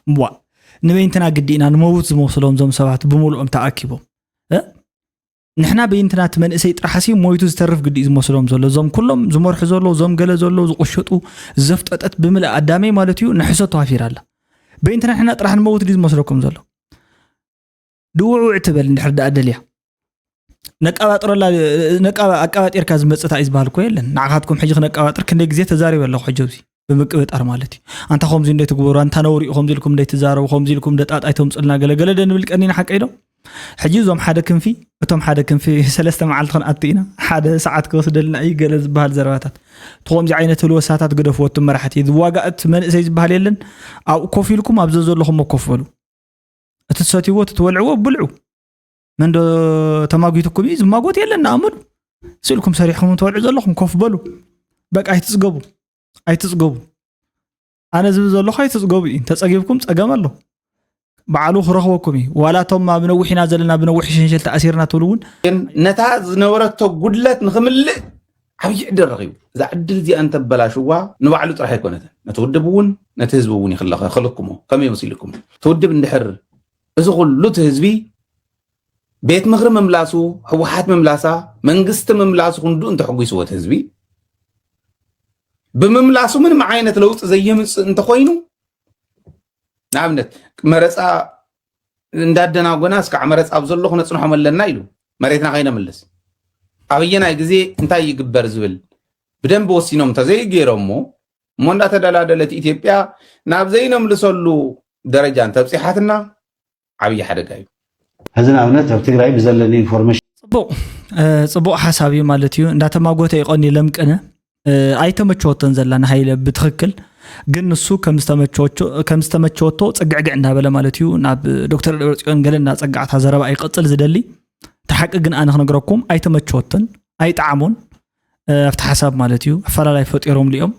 እምቧእ ንበይንትና ግዲ ኢና ንመውት ዝመስሎም እዞም ሰባት ብምሉኦም ተኣኪቦም። ንሕና በይንትና እቲ መንእሰይ ጥራሕ ሲ ሞይቱ ዝተርፍ ግዲ እዩ ዝመስሎም ዘሎ። እዞም ኩሎም ዝመርሑ ዘለዉ፣ እዞም ገለ ዘለዉ ዝቆሸጡ፣ ዘፍጠጠት ብምልእ ኣዳመይ ማለት እዩ ንሕሶ ተዋፊራ ኣላ። በይንትና ንሕና ጥራሕ ንመውት ድዩ ዝመስለኩም ዘሎ? ድውዕውዕ ትበል እንድሕር ደኣ ደልያ። ነቃባጥረላ ነቃባ ኣቃባጢርካ ዝመጽእ እንታይ እዩ ዝበሃል እኮ የለን። ንዓኻትኩም ሕጂ ክነቃባጥር ክንደይ ግዜ ተዛሪበ ኣለኹ ሕጂ ኣብዚ ብምቅብጣር ማለት እዩ። ኣንታ ከምዚ እንደ ትግበሩ ኣንታ ነውሪ እዩ ከምዚ ኢልኩም እንደ ትዛረቡ ከምዚ ኢልኩም እንደ ጣጣ ኣይተምጽልና ገለ ገለ ደ ንብል ቀኒና ሓቀይ ዶ? ሕጂ እዞም ሓደ ክንፊ እቶም ሓደ ክንፊ ሰለስተ መዓልቲ ክንኣቱ ኢና ሓደ ሰዓት ክወስደልና እዩ ገለ ዝበሃል ዘረባታት። እቲ ከምዚ ዓይነት ህልወሳታት ግደፍዎ እትም መራሕቲ ዝዋጋእ እቲ መንእሰይ ዝበሃል የለን። ኣብኡ ኮፍ ኢልኩም ኣብ ዘዘለኹም ኮፍ በሉ። እቲ ትሰትይዎ እቲ ትበልዕዎ ብልዑ። መን ዶ ተማጒትኩም እዩ ዝማጎት የለን ንኣመሉ። ስእልኩም ሰሪሕኩም ትበልዑ ዘለኹም ኮፍ በሉ። በቃ ኣይትጽገቡ። ኣይትጽገቡ። ኣነ ዝብል ዘለኹ ኣይትጽገቡ እዩ። እንተጸጊብኩም ጸገም ኣሎ። በዓሉ ክረኽበኩም እዩ። ዋላ እቶም ኣብ ነዊሕ ኢና ዘለና ብነዊሕ ሸንሸል ተኣሲርና ትብሉ እውን ግን ነታ ዝነበረቶ ጉድለት ንኽምልእ ዓብዪ ዕድል ረኺቡ። እዛ ዕድል እዚኣ እንተበላሽዋ ንባዕሉ ጥራሕ ኣይኮነትን። ነቲ ውድብ እውን ነቲ ህዝቢ እውን ይኽለኸ ክልኩሞ ከመይ መሲልኩም? እቲ ውድብ እንድሕር እዚ ኩሉ እቲ ህዝቢ ቤት ምኽሪ ምምላሱ፣ ህወሓት ምምላሳ፣ መንግስቲ ምምላሱ ክንዱ እንተሕጒስዎ እቲ ህዝቢ ብምምላሱ ምንም ዓይነት ለውጢ ዘየምፅእ እንተኾይኑ ንኣብነት መረፃ እንዳደናጎና እስካዕ መረፃ ኣብ ዘሎ ክነፅንሖም ኣለና ኢሉ መሬትና ከይነምልስ ኣበየናይ ግዜ እንታይ ይግበር ዝብል ብደንቢ ወሲኖም እንተዘይገይሮሞ እሞ እንዳተደላደለት ኢትዮጵያ ናብ ዘይነምልሰሉ ደረጃ እንተብፂሓትና ዓብዪ ሓደጋ እዩ። ሕዚ ንኣብነት ኣብ ትግራይ ብዘለኒ ኢንፎርሜሽን ጽቡቕ ጽቡቕ ሓሳብ እዩ ማለት እዩ። እንዳተማጎተ ይቐኒ ለምቅነ ኣይተመቸወቶን ዘላ ንሃይለ ብትኽክል ግን ንሱ ከም ዝተመቸወቶ ጽግዕግዕ እንዳበለ ማለት እዩ ናብ ዶክተር ደብረጽዮን ገለ እንዳጸጋዕታ ዘረባ ይቐጽል ዝደሊ እቲ ሓቂ ግን ኣነ ክነግረኩም ኣይተመቸወቶን ኣይጠዓሞን ኣብቲ ሓሳብ ማለት እዩ ኣፈላላይ ፈጢሮምሉ እዮም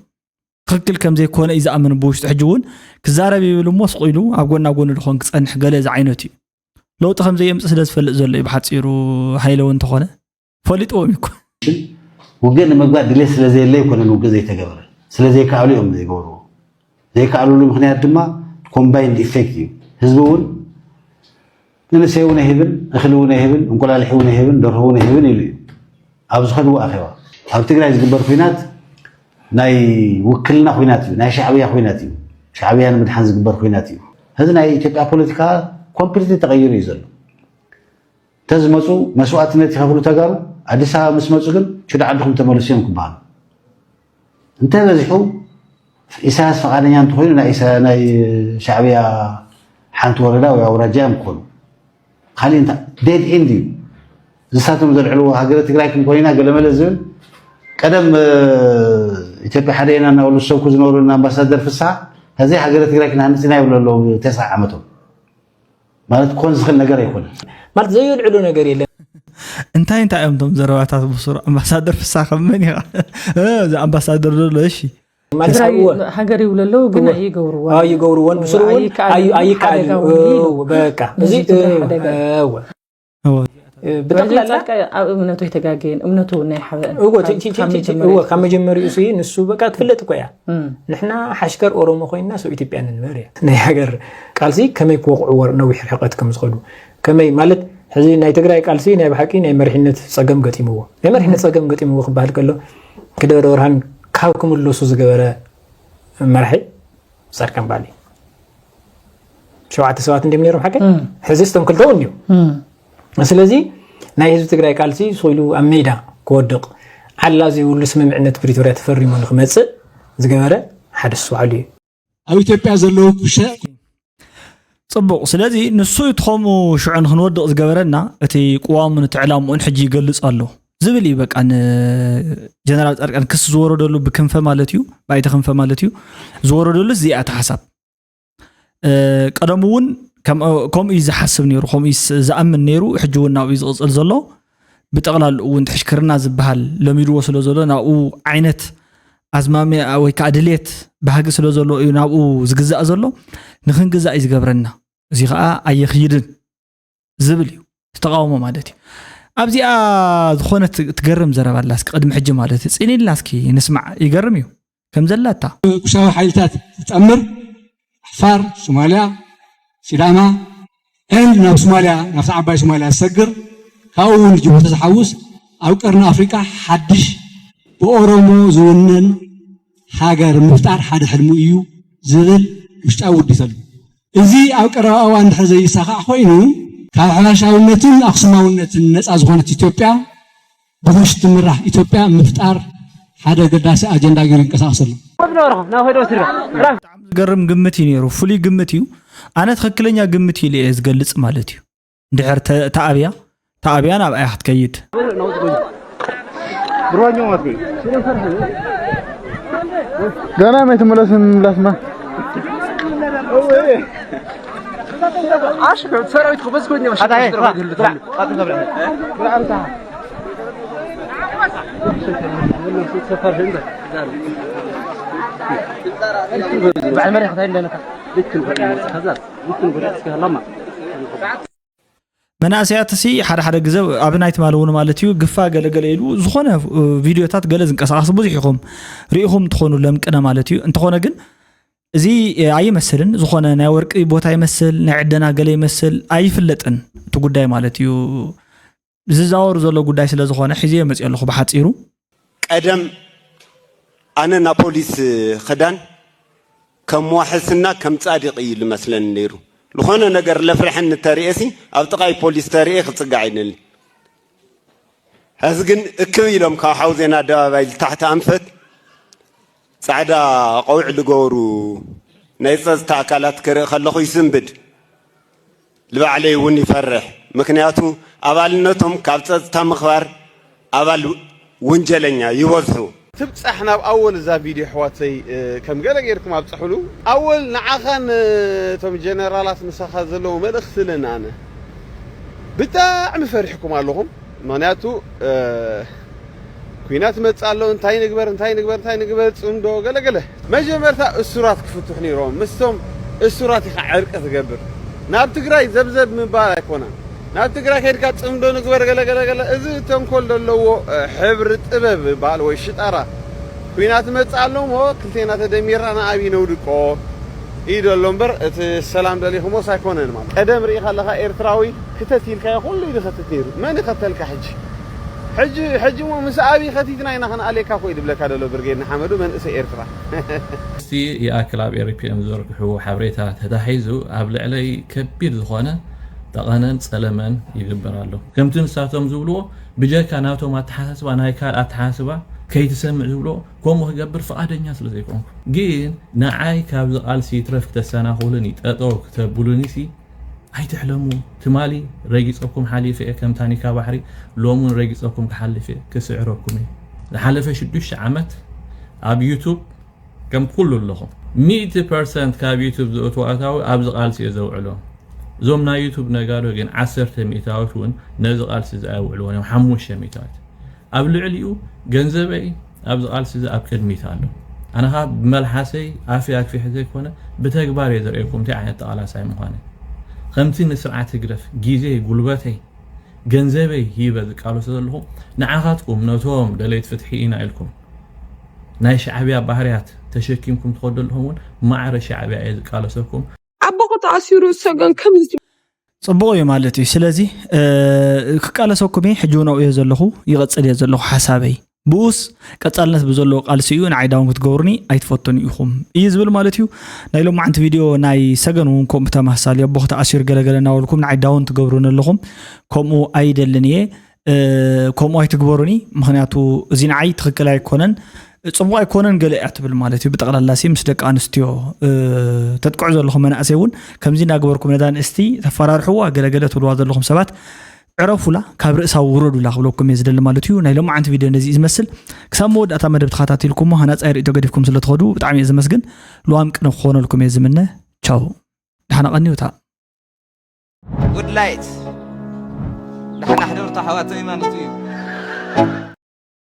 ትኽክል ከም ዘይኮነ እዩ ዝኣምን ብውሽጡ ሕጂ እውን ክዛረብ ይብል እሞ ስቕ ኢሉ ኣብ ጎና ጎኒ ድኾን ክጸንሕ ገለ ዝዓይነቱ እዩ ለውጢ ከም ዘየምጽእ ስለ ዝፈልጥ ዘሎ እዩ ብሓጺሩ ሃይለ እውን እንተኾነ ፈሊጥዎም እዩ እኮ ውግእ ንምግባር ድሌት ስለ ዘየለ ኣይኮነን ውግእ ዘይተገበረ ስለ ዘይከኣሉ እዮም ዘይገብርዎ ዘይከኣሉሉ ምክንያት ድማ ኮምባይንድ ኢፌክት እዩ ህዝቢ እውን መንእሰይ እውን ኣይህብን እኽሊ እውን ኣይህብን እንቁላሊሒ እውን ኣይህብን ደርሆ እውን ኣይህብን ኢሉ እዩ ኣብ ዝኸድዎ ኣኼባ ኣብ ትግራይ ዝግበር ኩናት ናይ ውክልና ኩናት እዩ ናይ ሻዕብያ ኩናት እዩ ሻዕብያ ንምድሓን ዝግበር ኩናት እዩ እዚ ናይ ኢትዮጵያ ፖለቲካ ኮምፕሊትሊ ተቐይሩ እዩ ዘሎ እንተዝመፁ መስዋእትነት ይኸፍሉ ተጋሩ ኣዲስ ኣበባ ምስ መፁ ግን ችዳ ዓድኹም ተመልሱ እዮም ክበሃሉ እንተበዚሑ ኢሳያስ ፈቓደኛ እንተኾይኑ ናይ ሻዕብያ ሓንቲ ወረዳ ወይ ኣውራጃ እዮም ክኾኑ ካሊእ እንታይ ዴድ ኤንድ እዩ ዝሳቶም ዘልዕልዎ ሃገረ ትግራይ ክንኮይና ገለመለ ዝብል ቀደም ኢትዮጵያ ሓደ ኢና እናበሉ ዝሰብኩ ዝነበሩ ኣምባሳደር ፍስሓ ከዚ ሃገረ ትግራይ ክንሃንፅ ኢና ይብሉ ኣለዉ ተስዓ ዓመቶም ማለት ክኾን ዝኽእል ነገር ኣይኮነን ማለት ዘየልዕሎ ነገር የለን እንታይ እንታይ እዮም ቶም ዘረባታት ብሱር ኣምባሳደር ፍሳ ከመን ኢኻ እዚ ኣምባሳደር ዘሎ እሺ ሃገር ይብሉ ኣለዉ ግን ኣይገብርዎ ይገብርዎን ብሱር እውን ኣይከኣል እዩ በቃ እዚ ብጠቕላላ ፃድቃ ኣብ እምነቱ ኣይተጋገየን። እምነቱ እውን ኣይሓበአን። እዎ ካብ መጀመሪኡ ሲ ንሱ በቃ ትፍለጥ እኮ እያ። ንሕና ሓሽከር ኦሮሞ ኮይንና ሰብ ኢትዮጵያ ንንበር እያ። ናይ ሃገር ቃልሲ ከመይ ክወቕዕዎ ነዊሕ ርሕቀት ከም ዝኸዱ ከመይ ማለት ሕዚ ናይ ትግራይ ቃልሲ ናይ ብሓቂ ናይ መሪሕነት ፀገም ገጢምዎ ናይ መሪሕነት ፀገም ገጢምዎ ክበሃል ከሎ ክደበደ ወርሃን ካብ ክምለሱ ዝገበረ መራሒ ፃድቃን ባሊ ሸውዓተ ሰባት እንዲም ነይሮም ሓቂ ሕዚ ስቶም ክልተ እውን እዩ። ስለዚ ናይ ህዝቢ ትግራይ ቃልሲ ስኢሉ ኣብ ሜዳ ክወድቕ ዓላ ዘይብሉ ስምምዕነት ፕሪቶርያ ተፈሪሙ ንክመፅእ ዝገበረ ሓደ እሱ ባዕሉ እዩ። ኣብ ኢትዮጵያ ዘለዉ ኩሸ ፅቡቕ። ስለዚ ንሱ እቲ ከምኡ ሽዑ ንክንወድቕ ዝገበረና እቲ ቅዋሙን እቲ ዕላምኡን ሕጂ ይገልፅ ኣሎ ዝብል እዩ። በቃ ንጀነራል ፃድቃን ክስ ዝወረደሉ ብክንፈ ማለት እዩ፣ ብኣይተ ክንፈ ማለት እዩ ዝወረደሉ እዚኣ እቲ ሓሳብ ቀደሙ እውን ከምኡ እዩ ዝሓስብ ነይሩ፣ ከምኡ እዩ ዝኣምን ነይሩ። ሕጂ እውን ናብኡ እዩ ዝቕፅል ዘሎ። ብጠቕላልኡ እውን ትሕሽክርና ዝበሃል ለሚድዎ ስለ ዘሎ ናብኡ ዓይነት ኣዝማሚያ ወይ ከዓ ድሌት ባህጊ ስለ ዘሎ እዩ ናብኡ ዝግዛእ ዘሎ። ንክንግዛእ እዩ ዝገብረና። እዚ ከዓ ኣየኽይድን ዝብል እዩ እቲ ተቃውሞ ማለት እዩ። ኣብዚኣ ዝኾነ ትገርም ዘረባ ኣላ እስኪ ቅድሚ ሕጂ ማለት እዩ። ፅን ኢልና እስኪ ንስማዕ። ይገርም እዩ ከም ዘላታ። ኩሻዊ ሓይልታት ዝጠምር ዓፋር፣ ሶማልያ፣ ሲዳማ and ናብ ሶማልያ ናብታ ዓባይ ሶማልያ ዝሰግር ካብኡ እውን ጅቡቲ ዝሓውስ ኣብ ቀርኒ ኣፍሪቃ ሓድሽ ብኦሮሞ ዝውነን ሃገር ምፍጣር ሓደ ሕልሙ እዩ ዝብል ውሽጣዊ ውዲት ኣሎ። እዚ ኣብ ቀረባ እዋን እንድሕር ዘይሳኻዕ ኮይኑ ካብ ሓባሻውነትን ኣኽሱማውነትን ነፃ ዝኾነት ኢትዮጵያ ብኩሽ ትምራሕ ኢትዮጵያ ምፍጣር ሓደ ኣገዳሲ ኣጀንዳ ገይሩ ይንቀሳቐስ ኣሎ። ዝገርም ግምት እዩ ነይሩ። ፍሉይ ግምት እዩ። ኣነ ትኽክለኛ ግምት ኢለ እየ ዝገልፅ ማለት እዩ። እንድሕር ተኣብያ ተኣብያ ናብኣ እያ ክትከይድ። ገና ኣይትመለስን ላስማ መናእሰያት ሲ ሓደ ሓደ ግዘ ኣብ ናይ ትማሊ እውን ማለት እዩ ግፋ ገለገለ ኢሉ ዝኾነ ቪድዮታት ገለ ዝንቀሳቐስ ብዙሕ ኢኹም ርኢኹም ትኾኑ ለምቅነ ማለት እዩ። እንተኾነ ግን እዚ ኣይመስልን ዝኾነ ናይ ወርቂ ቦታ ይመስል ናይ ዕደና ገለ ይመስል ኣይፍለጥን እቲ ጉዳይ ማለት እዩ። ዝዛወር ዘሎ ጉዳይ ስለ ዝኾነ ሒዘዮ መፅእ ኣለኹ ብሓፂሩ። ቀደም ኣነ ና ፖሊስ ክዳን ከም ዋሕስና ከም ፃዲቕ እዩ ልመስለኒ ነይሩ። ዝኾነ ነገር ለፍርሐኒ ተርእየሲ ኣብ ጥቓይ ፖሊስ ተርእየ ክፅጋዕ ይደሊ። ሕዚ ግን እክብ ኢሎም ካብ ሓውዜን ኣደባባይ ልታሕቲ ኣንፈት ፃዕዳ ቆውዕ ልገበሩ ናይ ፀፅታ ኣካላት ክርኢ ከለኹ ይስንብድ። ልባዕለይ እውን ይፈርሕ። ምክንያቱ ኣባልነቶም ካብ ፀፅታ ምኽባር ኣባል ውንጀለኛ ይበዝሑ። ትብጻሕ ናብ ኣወል እዛ ቪድዮ ኣሕዋተይ ከም ገለ ጌርኩም ኣብጽሑሉ። ኣወል ንዓኻን እቶም ጀነራላት ምሳኻ ዘለዉ መልእኽቲ ኣለኒ ኣነ። ብጣዕሚ ፈሪሕኩም ኣለኹም። ምኽንያቱ ኲናት ይመጽእ ኣሎ እንታይ ንግበር እንታይ ንግበር እንታይ ንግበር ጽምዶ ገለ ገለ። መጀመርታ እሱራት ክፍትሑ ነይሮም ምስቶም እሱራት ኢኻ ዕርቂ ትገብር። ናብ ትግራይ ዘብዘብ ምባል ኣይኮነን። ናብ ትግራይ ከይድካ ፅምዶ ንግበር ገለገለገለ እዚ ተንኮል ዘለዎ ሕብሪ ጥበብ ይበሃል ወይ ሽጣራ ኩናት መፅእ ኣሎ እሞ ክልቴና ተደሚርና ንኣብይ ነውድቆ እዩ ደሎ እምበር እቲ ሰላም ደሊኹሞስ ኣይኮነን ማለት ቀደም ርኢኻ ኣለኻ ኤርትራዊ ክተት ኢልካዮ ኩሉ እዩ ዝኸትት ነይሩ መን ይኸተልካ ሕጂ ሕጂ ሕጂ እሞ ምስ ኣብይ ኸቲትና ኢና ኸነኣልየካ እኮ እዩ ዝብለካ ዘሎ ብርጌድ ንሓመዱ መንእሰይ ኤርትራ እስቲ ይኣክል ኣብ ኤሪፒኤም ዝዘርግሕዎ ሓበሬታ ተታሒዙ ኣብ ልዕለይ ከቢድ ዝኾነ ጠቐነን ጸለመን ይግበር ኣሎ። ከምቲ ንሳቶም ዝብልዎ ብጀካ ናቶም ኣተሓሳስባ ናይ ካልእ ኣተሓሳስባ ከይትሰምዕ ዝብልዎ ከምኡ ክገብር ፍቓደኛ ስለ ዘይኮንኩ ግን ንዓይ ካብዚ ቃልሲ ይትረፍ ክተሰናኽሉኒ ጠጠው ክተብሉኒሲ ኣይትሕለሙ ትማሊ ረጊፀኩም ሓሊፈ እየ ከም ታኒካ ባሕሪ ሎሚ እውን ረጊፀኩም ክሓልፍ እየ ክስዕረኩም እየ ዝሓለፈ ሽዱሽተ ዓመት ኣብ ዩቱብ ከም ኩሉ ኣለኹም ሚእቲ ፐርሰንት ካብ ዩቱብ ዝእትዎ ኣታዊ ኣብዚ ቃልሲ እየ ዘውዕሎ እዞም ናይ ዩቱብ ነጋዶ ግን ዓሰርተ ሚእታዊት እውን ነዚ ቃልሲ እዚ ኣየውዕልዎን እዮም ሓሙሽተ ሚእታዊት ኣብ ልዕሊኡ ገንዘበይ ኣብዚ ቃልሲ እዚ ኣብ ቅድሚት ኣሎ። ኣነ ኸኣ ብመልሓሰይ ኣፈይ ኣግፊሐ ዘይኮነ ብተግባር እየ ዘርእየኩም እንታይ ዓይነት ተቓላሳይ ምዃነይ። ከምቲ ንስርዓት ህግደፍ ግዜይ፣ ጉልበተይ፣ ገንዘበይ ሂበ ዝቃለሶ ዘለኹ ንዓኻትኩም፣ ነቶም ደለይቲ ፍትሒ ኢና ኢልኩም ናይ ሻዕብያ ባህርያት ተሸኪምኩም ትኸዱ ዘለኹም እውን ማዕረ ሻዕብያ እየ ዝቃለሰኩም። ኣቦኹ ተኣሲሩ ሰገን ከም ፅቡቕ እዩ ማለት እዩ። ስለዚ ክቃለሰኩም እየ፣ ሕጂ እውን ኣብኡ እየ ዘለኹ፣ ይቐፅል እየ ዘለኹ ሓሳበይ። ብኡስ ቀፃልነት ብዘለዎ ቃልሲ እዩ፣ ንዓይ ዳውን ክትገብሩኒ ኣይትፈቱን ኢኹም እዩ ዝብል ማለት እዩ። ናይ ሎማዓንቲ ቪድዮ ናይ ሰገን እውን ከምኡ ተመሳሳሊ፣ ኣቦኹ ተኣሲሩ ገለገለ እናበልኩም ንዓይ ዳውን ትገብሩኒ ኣለኹም፣ ከምኡ ኣይደልን እየ። ከምኡ ኣይትግበሩኒ፣ ምክንያቱ እዚ ንዓይ ትክክል ኣይኮነን፣ ፅቡቅ ኣይኮነን ገለ እያ ትብል ማለት እዩ። ብጠቅላላ ሲ ምስ ደቂ ኣንስትዮ ተጥቅዑ ዘለኹም መናእሰይ እውን ከምዚ እናገበርኩም ነዛ ንእስቲ ተፈራርሕዋ ገለገለ ትብልዋ ዘለኹም ሰባት ዕረፉላ፣ ካብ ርእሳ ውረዱላ ክብለኩም እየ ዝደሊ ማለት እዩ። ናይ ሎማዓንቲ ቪድዮ ነዚ እዩ ዝመስል። ክሳብ መወዳእታ መደብ ተኸታቲልኩሞ ሃናፃይ ርእቶ ገዲፍኩም ስለትኸዱ ብጣዕሚ እየ ዘመስግን። ልዋም ቅነ ክኾነልኩም እየ ዝምነ። ቻው፣ ደሓና ቀንዩታ። ጉድ ላይት ደሓና ሕደርቱ ኣሕዋተይ ማለት እዩ።